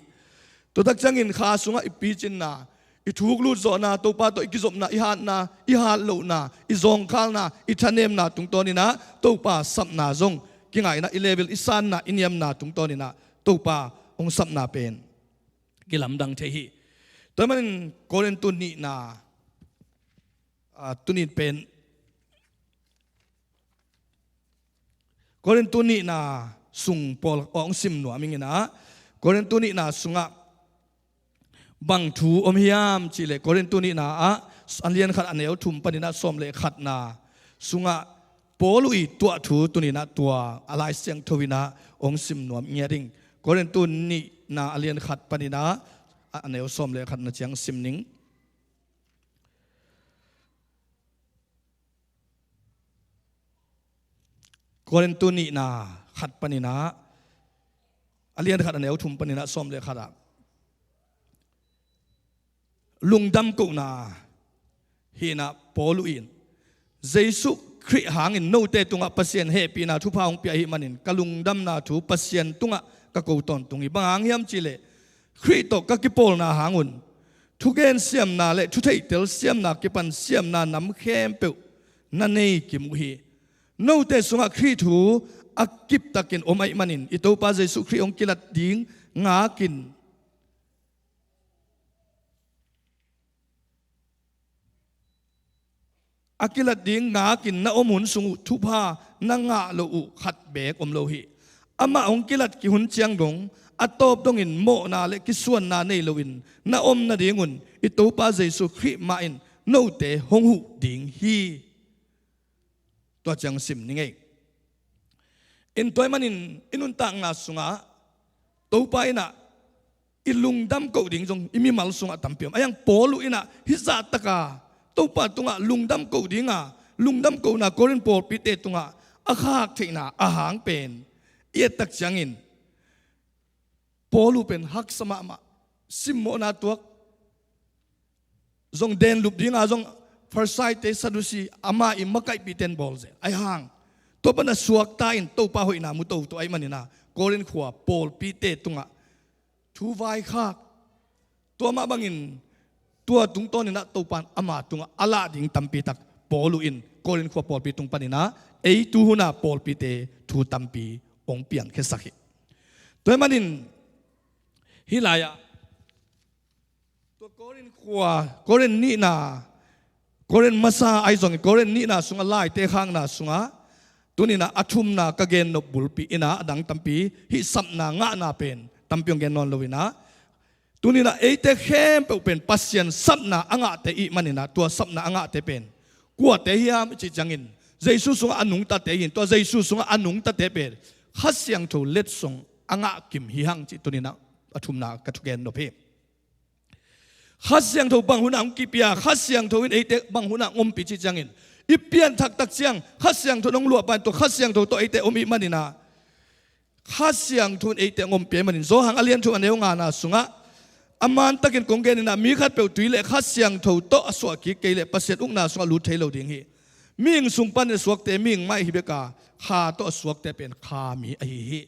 Tua tak ciangin kha sungah i picinna, i thuk lut zawhna, Topa tawh i kizopna, i hatna, i hat lohna, i zawngkhalna, i thanemna tungtawn in a Topa sapna zong kingah in a, i level, i sanna, i niamna tungtawn in a Topa hong sapna pen kilamdang thei hi. Tua manin Korintu nihna, a, tuni pen Korintu nihna sung pawl hong sim nuam ing in a, Korintu nihna sungah bang thu om hiam cih leh, Korintu nihna ah a lian khat a neu thum panin a sawm le khatna sungah Paul i tuah thu tuni in a tua a Lai Siangtho in a hong sim nuam ngiat ing. Korintu nihna a lian khat panin a, a neu sawm le khatna ciang sim ning. Korintu nihna khat panin a, a lian khat a neu thum panin a sawm le khat ah, lungdam kohna hi in a, Paul in Jesuh Khrih hangin note tungah Pasian hehpihna thupha hong pia ahih manin ka lungdamna thu Pasian tungah ka ko tawntung hi. Bang hang hiam cihleh Khrih tawh ka kipawlna hangun thugen siamna le thutheihtel siamna kipan siamna nam khempeuh na nei kim uh hi. Note sungah Khrih thu a kiptakin om ahih manin i Topa Jesuh Khrih hong kilat ding ngakin a kilat ding ngakin na om hun sung uh thupha na ngah loh uh khat beek om lo hi. Amah hong kilat kihun ciang dong a tawp dongin mawhna le kisuanna nei loin na om nadingun i Topa Jesuh Khrih mah in note hong huh ding hi. Tua ciang sim ni ngei. In tua ahih manin i nuntakna sungah Topa innah i lungdam koh ding zong i mimal sungah tampi om. A hiang Paul uh innah hih zahtaka Topa tungah lungdam koh dinga lungdam kohna Korin pawlpite tungah a khak theihna a hang pen i ettak ciangin Paul uh pen haksa mahmah, simmawhna tuak zong denlup dinga zong Farisaite, Sadusi, ama i makaihpihten bawl zel. Ahi hang tua pana suakta in Topa hoihna mu toto ahih manina Korin khua pawlpite tungah thu vaikhak. Tua mah bangin tua tungtawninah Topa in ama tungah a lah ding tampitak Paul uh in Korin khua pawlpi tung paninah ei tuhuna pawlpite thu tampi hong piangkhiasak hi. Tua ahih manin hih lai-ah tua Korin khua, Korin nihna, Korin masa ahi zongin Korin nihna sungah laite khakna sungah tuninah a thumna ka gennop bulpi innah a dang tampi hih sapna ngahna pen tampi hong gen nawn loinah tuninah eite khempeuh pen Pasian sapna a ngahte ih maninah tua sapna a ngahte pen kuate hiam i cih ciangin Jesu sungah a nungtate hi in tua Jesu sungah a nungtate pen Kha Siangtho letsong a ngah kim hi hang cih tuninah a thumna ka thugennop hi. Kha Siangtho bang hunah hong kipia, Kha Siangtho in eite bang hunah hong ompih cih ciangin i pianthaktak ciang Kha Siangtho in hong luahpa in tua Kha Siangtho tawh eite om ih maninah Kha Siangtho in eite hong ompih ih manin Johan a lian thum a neu ngana sungah a mantakin kong geninah mi khatpeuh tui le Kha Siangtho tawh a suah kik kei leh Pasian ukna sungah lut thei lo ding hi. Mihing sung panin a suakte mihing mah hi beka, Kha tawh a suakte pen Kha mi ahi hi.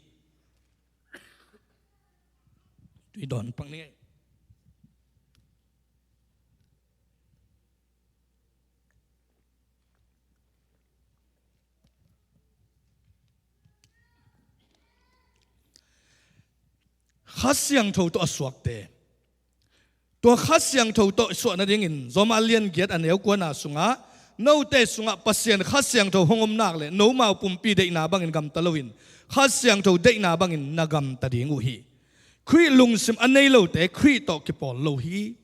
Tui dawn pak ni ngei. Kha Siangtho tawh a suakte. Tua Kha Siangtho tawh suah nadingin Roma lian giat a neu kuana sungah note sungah Pasian Kha Siangtho hong om nak le nomau pumpi deihna bangin gamta loin Kha Siangtho deihna bangin na gamta ding uh hi. Khrih lungsim a nei lote Khrih tawh kipawl lo hi.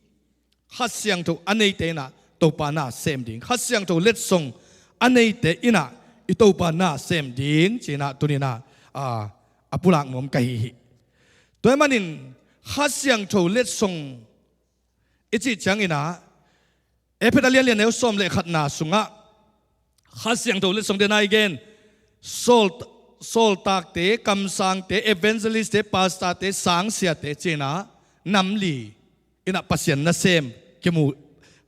Kha Siangtho a neite innah Topa na sem ding, Kha Siangtho letsong a neite innah i Topa na sem ding cinah tuninah a pulak nuam ka hi hi. Tua ahih manin Kha Siangtho letsong i cih cianginah Efesa lian lian neu sawm le khatna sungah Kha Siangtho letsong den a i gen sawl, sawltakte, kamsangte, evangelistte, pastorte, sangsiate cinah nam li innah Pasian nasem kimu,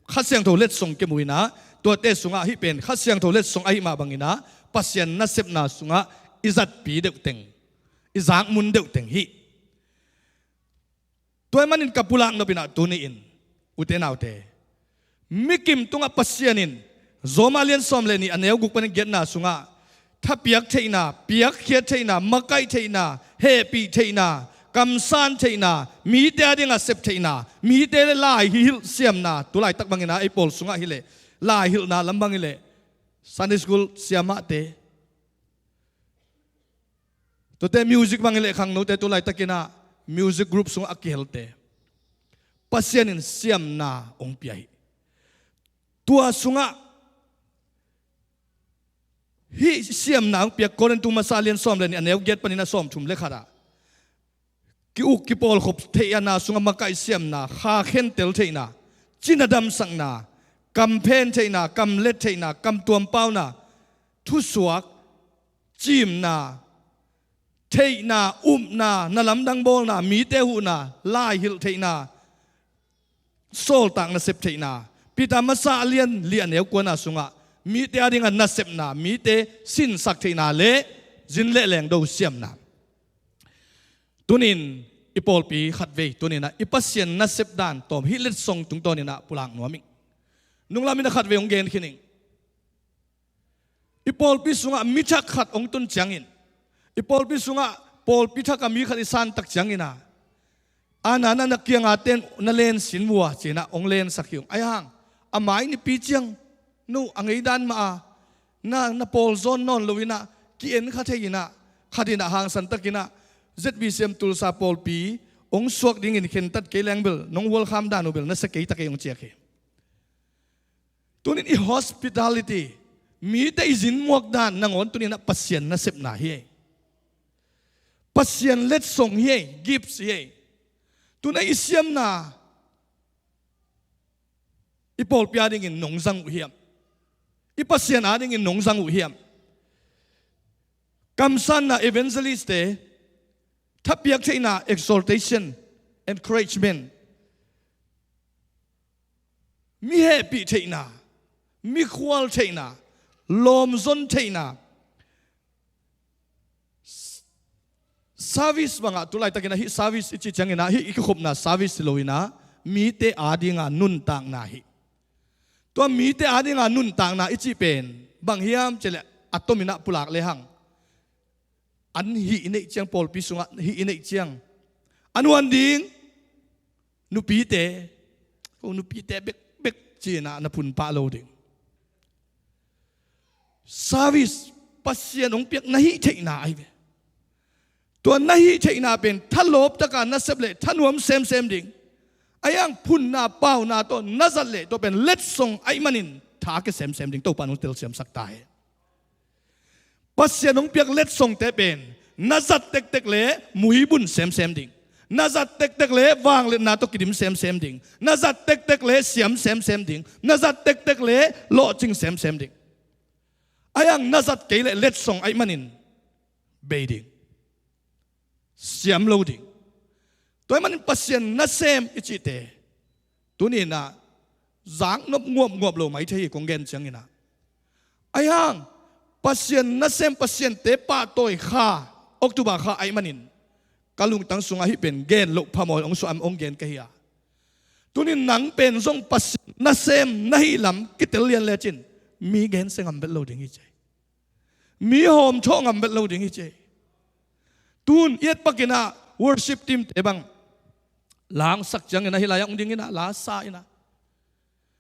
Kha Siangtho letsong kimu innah tuate sungah hih pen Kha Siangtho letsong ahi mah banginah Pasian nasepna sungah i zatpi deuhteng, i zakmun deuhteng hi. Tua ahih manin ka pulak nopinah tuni-in ute naute, mikim tungah Pasian in Roma lian sawm le nih a neu guk panin giatna sungah thapiak theihna, piakkhiat theihna, makaih theihna, hehpih theihna, kamsan theihna, mite a dingah sep theihna, mite le lai hi hilh siamna, tulaitak bangina ei pawl sungah hileh lai hilhna lam bang hileh Sunday school siamahte, tuate music bang hileh khangnote tulaitakinah music group sungah a kihelte Pasian in siamna hong pia hi. Tua sungah hih siamna hong piak Korintu masa lian sawm le nih a neu giat panin a sawm thum le khatah ki-uk kipawlkhop theihna sungah makaih siamna, kha khentel theihna, cina damsakna, kam phen theihna, kam let theihna, kam tuampauna, thusuak, cimna, theihna, upna, na lamdang bawlna, mite huhna, lai hilh theihna, sawltak nasep theihna. Peter masa a lian li a neu kuana sungah mite adinga nasepna, mite sinsak theihna le zin le leng do siamna. Tunin i pawlpi khatvei tuninah i Pasian nasep dan tawm hih letsong tungtawninah pulak nuam ing. Nunglamin a khatvei hong gen khin ing. I pawlpi sungah mi thak khat hong tun ciangin, i pawlpi sungah pawlpi thak a mi khat i santak ciangin a, a na na na kianga ten na len sin vua cinah hong lensak hi ung. Aihang a mai nipi ciang nu a ngeidan mah a na na pawl zawn nawn loinah ki-en kha thei inah khatinah hangsantakinah Z B C M Tulsa pawlpi hong suak dingin khentat kei lengbel nong welcome dan uh bel na sa kei ta kei hong ciak hi. Tunin i hospitality, mite i zinmuak dan nangawn tuninah Pasian nasepna hi ei. Pasian letsong hi ei, gifts hi ei. Tuna i siamna i pawlpi adingin nong zang uh hiam? I Pasian adingin nong zang uh hiam? Kamsanna, evangelistte, thapiak theihna, exhortation, encouragement, mi hehpih theihna, mi khual theihna, lawmzon theihna, service bangah tulaitakinah hih service i cih cianginah hih i kikhopna service hi loinah mite adinga nuntakna hi. Tua mite adinga nuntakna i cih pen bang hiam cihleh a tominah pulak lehang an hih i neih ciang, pawlpi sungah hih i neih ciang a nuan ding nupite, ko nupite bekbek cinah na phunpah lo ding. Service, Pasian hong piak na hih theihna ahi ve. Tua na hih theihna pen thalawptaka nasep leh thanuam semsem ding. Aihang phunna pauna tawh na zat leh tua pen letsong aih manin tha ke semsem ding. Topa nong telsiamsak ta he. Pasian hong piak letsongte pen na zat tektek le muibun semsem ding. Na zat tektek le vangliatna tawh kidim semsem ding. Na zat tektek le siam semsem ding. Na zat tektek le lawhcing semsem ding. Aihang na zat kei leh letsong aih manin bei ding, siam lo ding. Tua aih manin Pasian nasem i cihte tuninah zaknop nguapnguap lo mai thei hi kong gen cianginah. Aihang Pasian nasem, Pasiante pahtawi kha, October kha aih manin ka lungtang sungah hih pen gen loh phamawh hong suah am hong gen ka hi a. Tunin nang pen zong Pasian nasem na hih lam kitel lian lecin mi gensia ngam vet lo ding hi cei. Mi hawmthawh ngam vet lo ding hi cei. Tun i etpakinah worship teamte bang la hong sak cianginah hih lai-ah hong dinginah la sa inah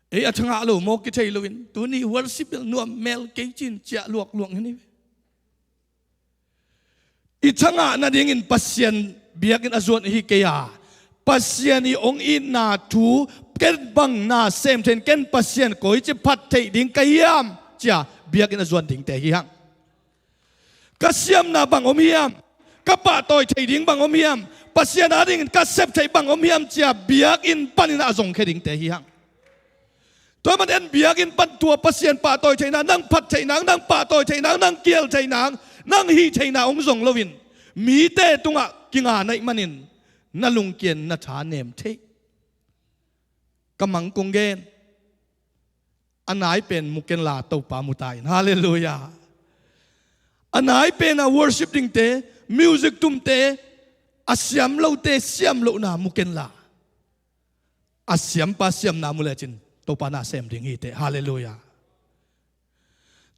ei a thangah lo maw kithei loin tuni worship bel nuam mel kei cin ciah luakluak hi ni ve. I thangah nadingin Pasian biakinn a zuan ahi kei a, Pasian i hong itna thu ken bang na sem thein ken Pasian koici phat theih ding ka hiam cia biakinn a zuan dingte hi hang. Ka siamna bang om hiam? Ka pahtawi thei ding bang om hiam? Pasian adingin ka sep theih bang om hiam cia biakinn panin a zongkhia dingte hi hang. Tua man en biakinn pan tua Pasian pahtawi theihna, nang phat theihna, nang pahtawi theihna, nang kial theihna, nang hih theihna hong zong loin mite tungah kinga naih manin na lungkian na tha nem thei. Ka mang kong gen. A nai pen muken la Topa mu ta in. Halleluiah. A nai pen a worship dingte, music tumte, a siam lote siam lohna muken la a siampa siamna mu lecin Topa na sem ding hi teh. Halleluiah.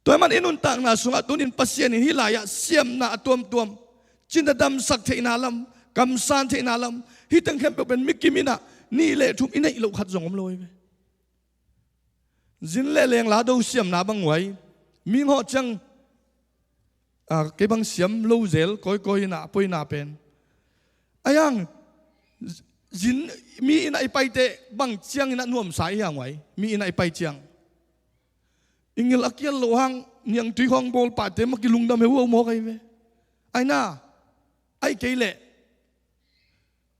Tua man i nuntakna sungah tunin Pasian in hih lai-ah siamna a tuamtuam, cina damsak theihna lam, kamsan theihna lam, hih teng khempeuh pen mikim inah nih le thum i neih loh khat zong om lo hi ve. Zin le leng la do siamna bang uai. Mi ngawh ciang, a, kei bang siam lo zel kawikawi inah a poina pen. Aihang, zin, mi inah i paite bang ciang inah nuamsa i hiang uai. Mi inah i pai ciang i ngil a kial loh hang niangtui khawng bawlpahte mah kilungdam heu uh mawk ahi ve. Aina, aih kei leh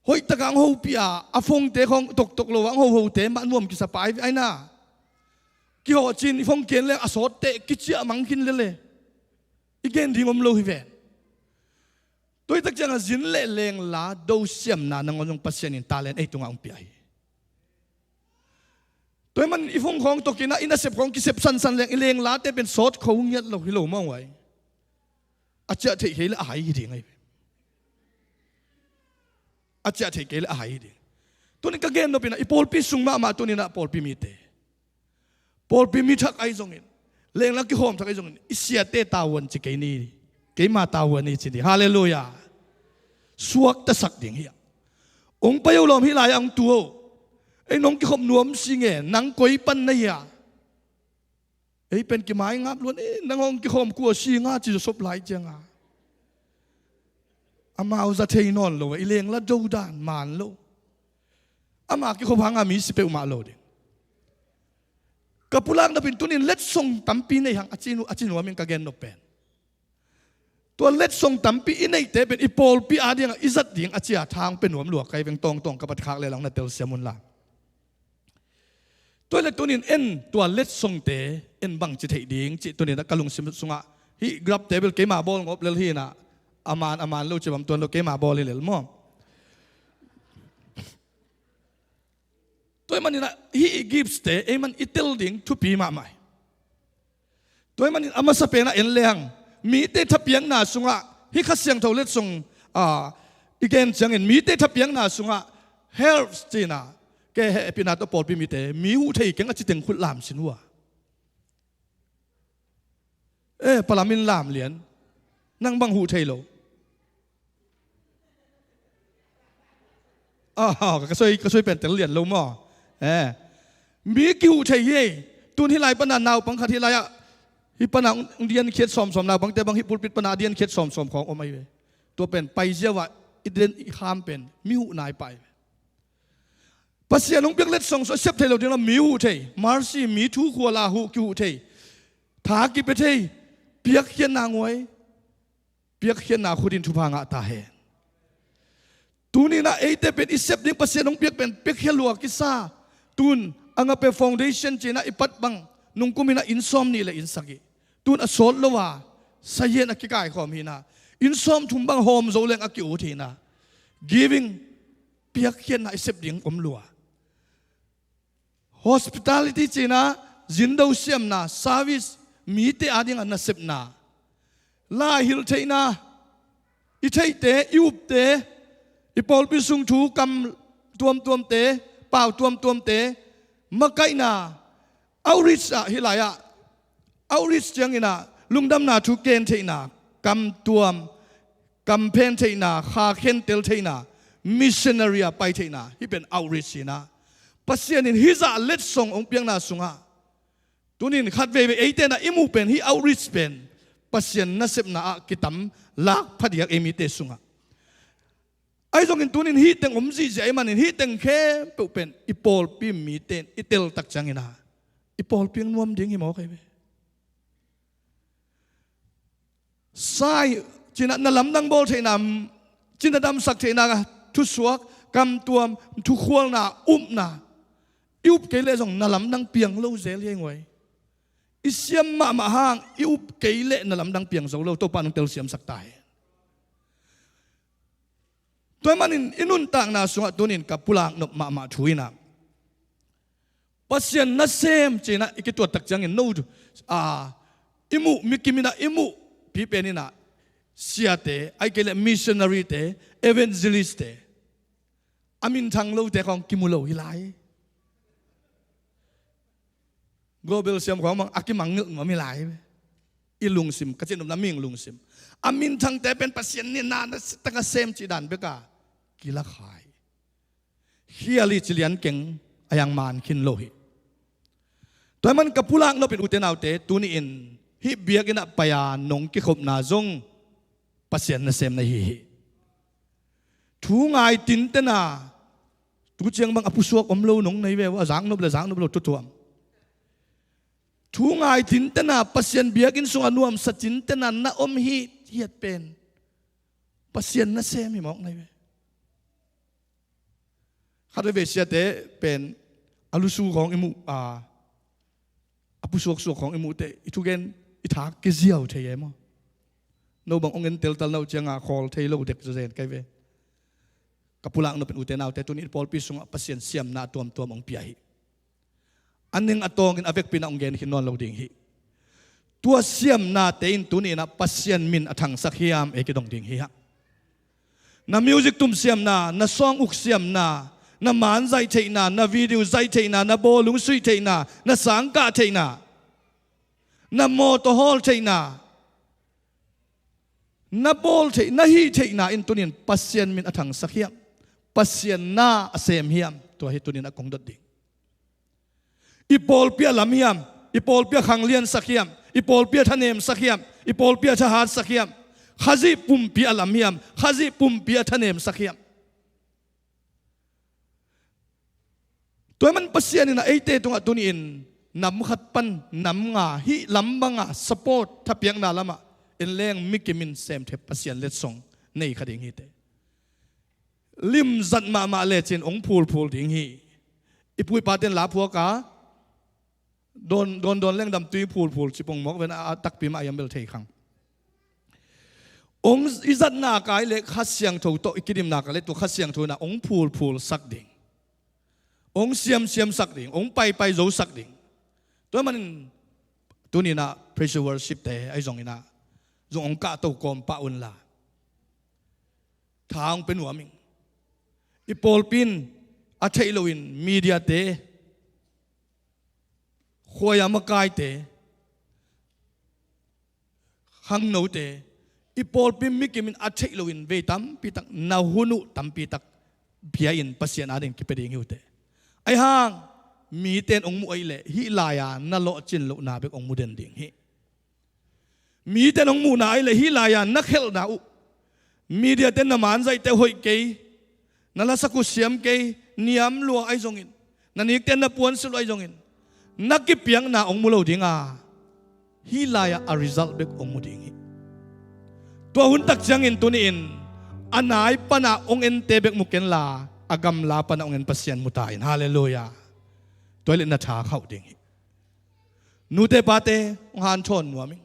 hoih takah hong hopih a, a phongte khawng toktok lo a hong hohote mah nuam kisa pah ahi ve. Aina, kihawh cin i phongkian leng a sawtteh kiciah mang khin lele. I gen ding om lo hi ven. Tuitak ciangah zin le leng la do siamna nangawn zong Pasian in talent ei tungah hong pia hi. Tua ahih manin i phone khawng tawh kinah, i nasep khawng kisep sansan leng, i lenglate pen sawt kho ngiat lo hi lo mawng uh ai. A ciah theih kei le a hai hi ding ai. A ciah theih kei le a hai hi ding. Tunin ka gen nop inah, i pawlpi sung mahmah tuninah pawlpi mite, pawlpi mi thak ahi zongin, lengla kihawm thak ahi zongin, i siate tavuan ci kei ni. Keima tavuan hi ci ni. Halleluiah. Suaktasak ding hi a. Ong pai uh lawm, hih lai-ah ong tu uh. Ei, nong kikhop nuam si nge, nang koi pan na hi a. Ei pen kimaingap luan, ei, nang hong kikhawm kua si nga ci zawsop lai cianga. Amau za thei nawn lo, i lengla dodan man lo. Ama kikhop hanga mi si peuhmah lo ding. Ka pulak nopin tunin letsong tampi nei hang a ci nu-, a ci nuamin ka gen nop pen. Tua letsong tampi i neihte pen i pawlpi a dingah i zat ding a cia thang pe nuam lua kai veng tawngtawng ka pat khak le lang na telsiam unla. Tua le tunin en tua letsongte en bang ci theih ding cih tunin a ka lungsim sungah hih grapte bel keima bawl ngawp lel hinah, a man a man lo ci bam tuan lo, keima bawl hi lel maw? Tua ahih maninah hih i gifts-te ei man i tel ding thupi mahmah hi. Tua ahih manin a masa penah en lehang, mite thapiakna sungah, hih Kha Siangtho letsong, a, i gen ciangin mite thapiakna sungah helps cina, ke hehpihna tawh pawlpi mite mi huh thei keng a ci teng khut lam sin uh a. Eh, palamin lam lian. Nang bang huh thei lo? Ah, ka soi, ka soi pen tel lian lo maw? Eh. Mi kihuh thei hi. Tun hih lai pana naupang khat hih lai-ah, hih pana hong diankhiat sawmsawm, naupangte bang hih pulpit pana a diankhiat sawmsawm khawng om ahi ve. Tua pen paiziau ah i den i kham pen mi huh nai pah ahi ve. Pasian hong piak letsong sua sep thei lo ding lo, mi huh thei. Mercy, mi thu khuala huh kihuh thei. Tha kipia thei. Piakkhiatna nguai. Piakkhiatna khutin thupha ngah ta hen. Tuninah eite pen i sep ding Pasian hong piak pen piakkhia lua kisa. Tun Agape Foundation cinah i pat bang nungkuminah inn sawm nih le inn sagih. Tun a sawt lo a sayen a kikaikhawm hinah, inn sawm thum bang hawm zo leng a ki-ut hinah. Giving, piakkhiatna i sep ding om lua. Hospitality cinah zindo siamna, service, mite adinga nasepna. Lai hilh theihna, i theihte, i upte, i pawlpi sung thu kam tuamtuamte, pau tuamtuamte, makaihna, outreach ah hih lai-ah, outreach cianginah lungdamna thu ken theihna, kam tuam, kam phen theihna, kha khentel theihna, missionary ah pai theihna, hih pen outreach hinah. Pasian in hih zah letsong hong piakna sungah tunin khat veivei eite na i muh pen hih outreach pen Pasian nasepna ah kitam lak phadiak ei mite sungah. Ahi zongin tunin hih teng om zihziah ahih manin hih teng khempeuh pen i pawlpi mite in i teltak ciangin a i pawlpi ang nuam ding hi mawk ahi ve. Sai cinah na lamdang bawl theihna, cina damsak theihna, thusuak, kamtuam, thukhualna, upna. I up kei leh zong na lamdang piang lo zel hi nguai. I siam mahmah hang i up kei leh na lamdang piang zo lo, Topa nong telsiamsak ta hen. Tua ahih manin i nuntakna sungah tunin ka pulak nop mahmah thu inah Pasian nasem cinah i kituattak ciangin no, a, i muh, mikim inah i muh pipen inah siate, ahih kei leh missionary-te, evangelist-te, a minthang lote khawng kimu lo hi lai. Global siam khawng mang a kimangngilh nuam hi lai. I lungsim, ka cin nopna ming lungsim, a minthangte pen Pasian nina na takah sem cih dan beka kilakhai. Khial hi ci lian keng, a hiang man khin lo hi. Tua ahih man ka pulak nopin ute naute, tuni-in hih biakinn ah pai-a nong kikhopna zong Pasian nasem na hi hi. Thu ngai tintena, tu ciang bang a pusuak om lo nong nei ve uh, a zaknop le zaknop lo tutuam. Thu ngai tintena, Pasian biakinn sungah nuamsa tintena na om hi hiat pen Pasian nasem hi mawk na hi ve. Khat veivei siate pen a lusu khawng i muh, a, a pusuaksuak khawng i muh teh i thugen i thak kiziau thei e maw? No bang ong en teltal na uh cianga khawl thei lo dek zazen kai ve. Ka pulak nopin ute naute, tuni i pawlpi sungah Pasian siamna tuamtuam ong pia hi. a ning a tawngin a vekpi-in ah hong gen khin nawn lo ding hi. Tua siamnate in tuni-in ah Pasian min a thangsak hiam ei kidong ding hi hang. Na music tum siamna, na song uk siamna, na man zaih theihna, na video zaih theihna, na bawlung suih theihna, na sangkah theihna, na mawtaw hawl theihna, na bawl theih, na hih theihna in tuni-in Pasian min a thangsak hiam? Pasian na a sem hiam? Tua hi tuni-in ah kong dot ding. I pawlpi a lam hiam? I pawlpi a khangliansak hiam? I pawlpi a thanemsak hiam? I pawlpi a thahatsak hiam? Khazih pumpi a lam hiam? Khazih pumpi a thanemsak hiam? Tua ahih man Pasian in ah eite tungah tuni-in nam khat pan nam nga, hih lam banga support, thapiakna lamah en leng mi kimin semthep Pasian letsong nei kha ding hi teh. Limzat mahmah lecin hong phulphul ding hi. I pu i pate'n la phuak a, dawn dawn dawn leng damtui phulphul cih pong mawk ven a, a takpi mah a hiam bel thei khang. Hong i zatna kai le Kha Siangtho tawh i kidimna kai le tua Kha Siangtho in ah hong phulphulsak ding, hong siamsiamsak ding, hong paipai zosak ding. Tua ahih manin tuni-in ah praise worship-te ahi zongin ah zong hong kahto kawm pah unla, tha hong pia nuam ing. I pawlpi in a theih loin mediate, khuaia makaite, khangnote, i pawlpi mi kimin a theih loin vei tampi tak, na hun uh tampi tak pia-in Pasian adingin kipia ding hi uh teh. Ahi hang mite in hong muh ahih leh hih lai-a na lawhcin lohna bek hong mu den ding hi. Mite in hong muhna ahih leh hih lai-a na khelhna uh, mediate in na man zaihte hoih kei, na lasak uh siam kei, niam lua ahi zongin, na nikte in na puansilh uh ahi zongin, na kipiakna hong mu lo ding a, hih lai-ah a result bek hong mu ding hi. Tua hun tak ciangin tuni-in a nai pana hong ente bek mu kenla, a gamla pana hong en Pasian mu ta in. Halleluiah. Tua ahih leh na tha khauh ding hi. Nute pate, hong hanthawn nuam ing.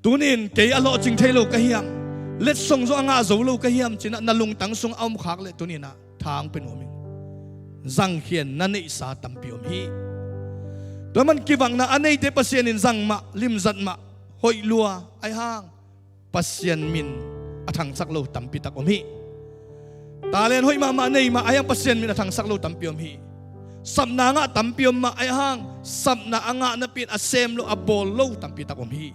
Tuni-in kei a lawhcing thei lo ka hiam, letsong zong a ngah zo lo ka hiam ci-in ah na lungtang sungah a om khak leh tuni-in ah tha hong pia nuam ing. Zangkhian na neihsa tampi om hi. Tua ahih man kivakna a neite Pasian in zang mah, limzat mah, hoih lua ahi hang Pasian min a thangsak lo tampi tak om hi. Talent hoih mahmah nei mah ahi hang Pasian min a thangsak lo tampi om hi. Sapna ngah tampi om mah ahi hang sapna a ngah napi-in a sem lo, a bawl lo tampi tak om hi.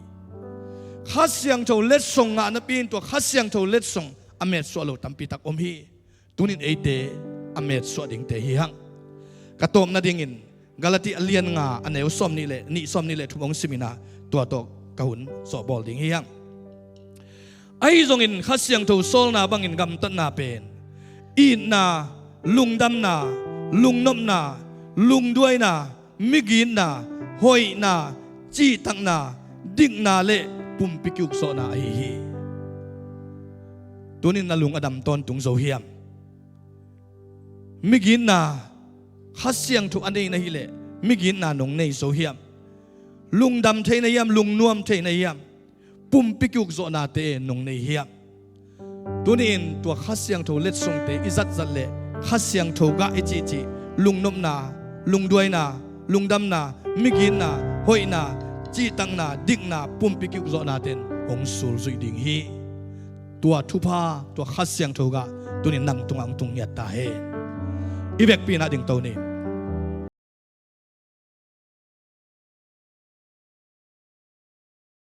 Kha Siangtho letsong ngah napi-in tua Kha Siangtho letsong a metsuah lo tampi tak om hi. Tuni-in eite a metsuah dingte hi hang. Ka tawpna dingin Galati a lian nga, a neu sawmnih le nih, sawmnih le thum hong sim-in ah tua tawh ka hun sawhbawl ding hi hang. Ahi zongin Kha Siangtho sawlna bangin gamtatna pen itna, lungdamna, lungnopna, lungduaina, migitna, hoihna, cihtakna, dikna le pumpi ki-ukzawhna ahi hi. Tuni-in na lung a dam tawntung zo hiam? Migitna, Kha Siangtho a nei na hih leh migitna nong nei zo hiam? Lungdam thei na hiam? Lungnuam thei na hiam? Pumpi ki-ukzawhnate nong nei hiam? Tuni-in tua Kha Siangtho letsongte i zatzat leh Kha Siangtho gah i cihcih lungnopna, lungduaina, lungdamna, migitna, hoihna, cihtakna, dikna, pumpi ki-ukzawhnate'n hong sulzuih ding hi. Tua thupha, tua Kha Siangtho gah tuni-in nang tungah hong tung ngiat ta hen. I vekpi-in ah dingto ni.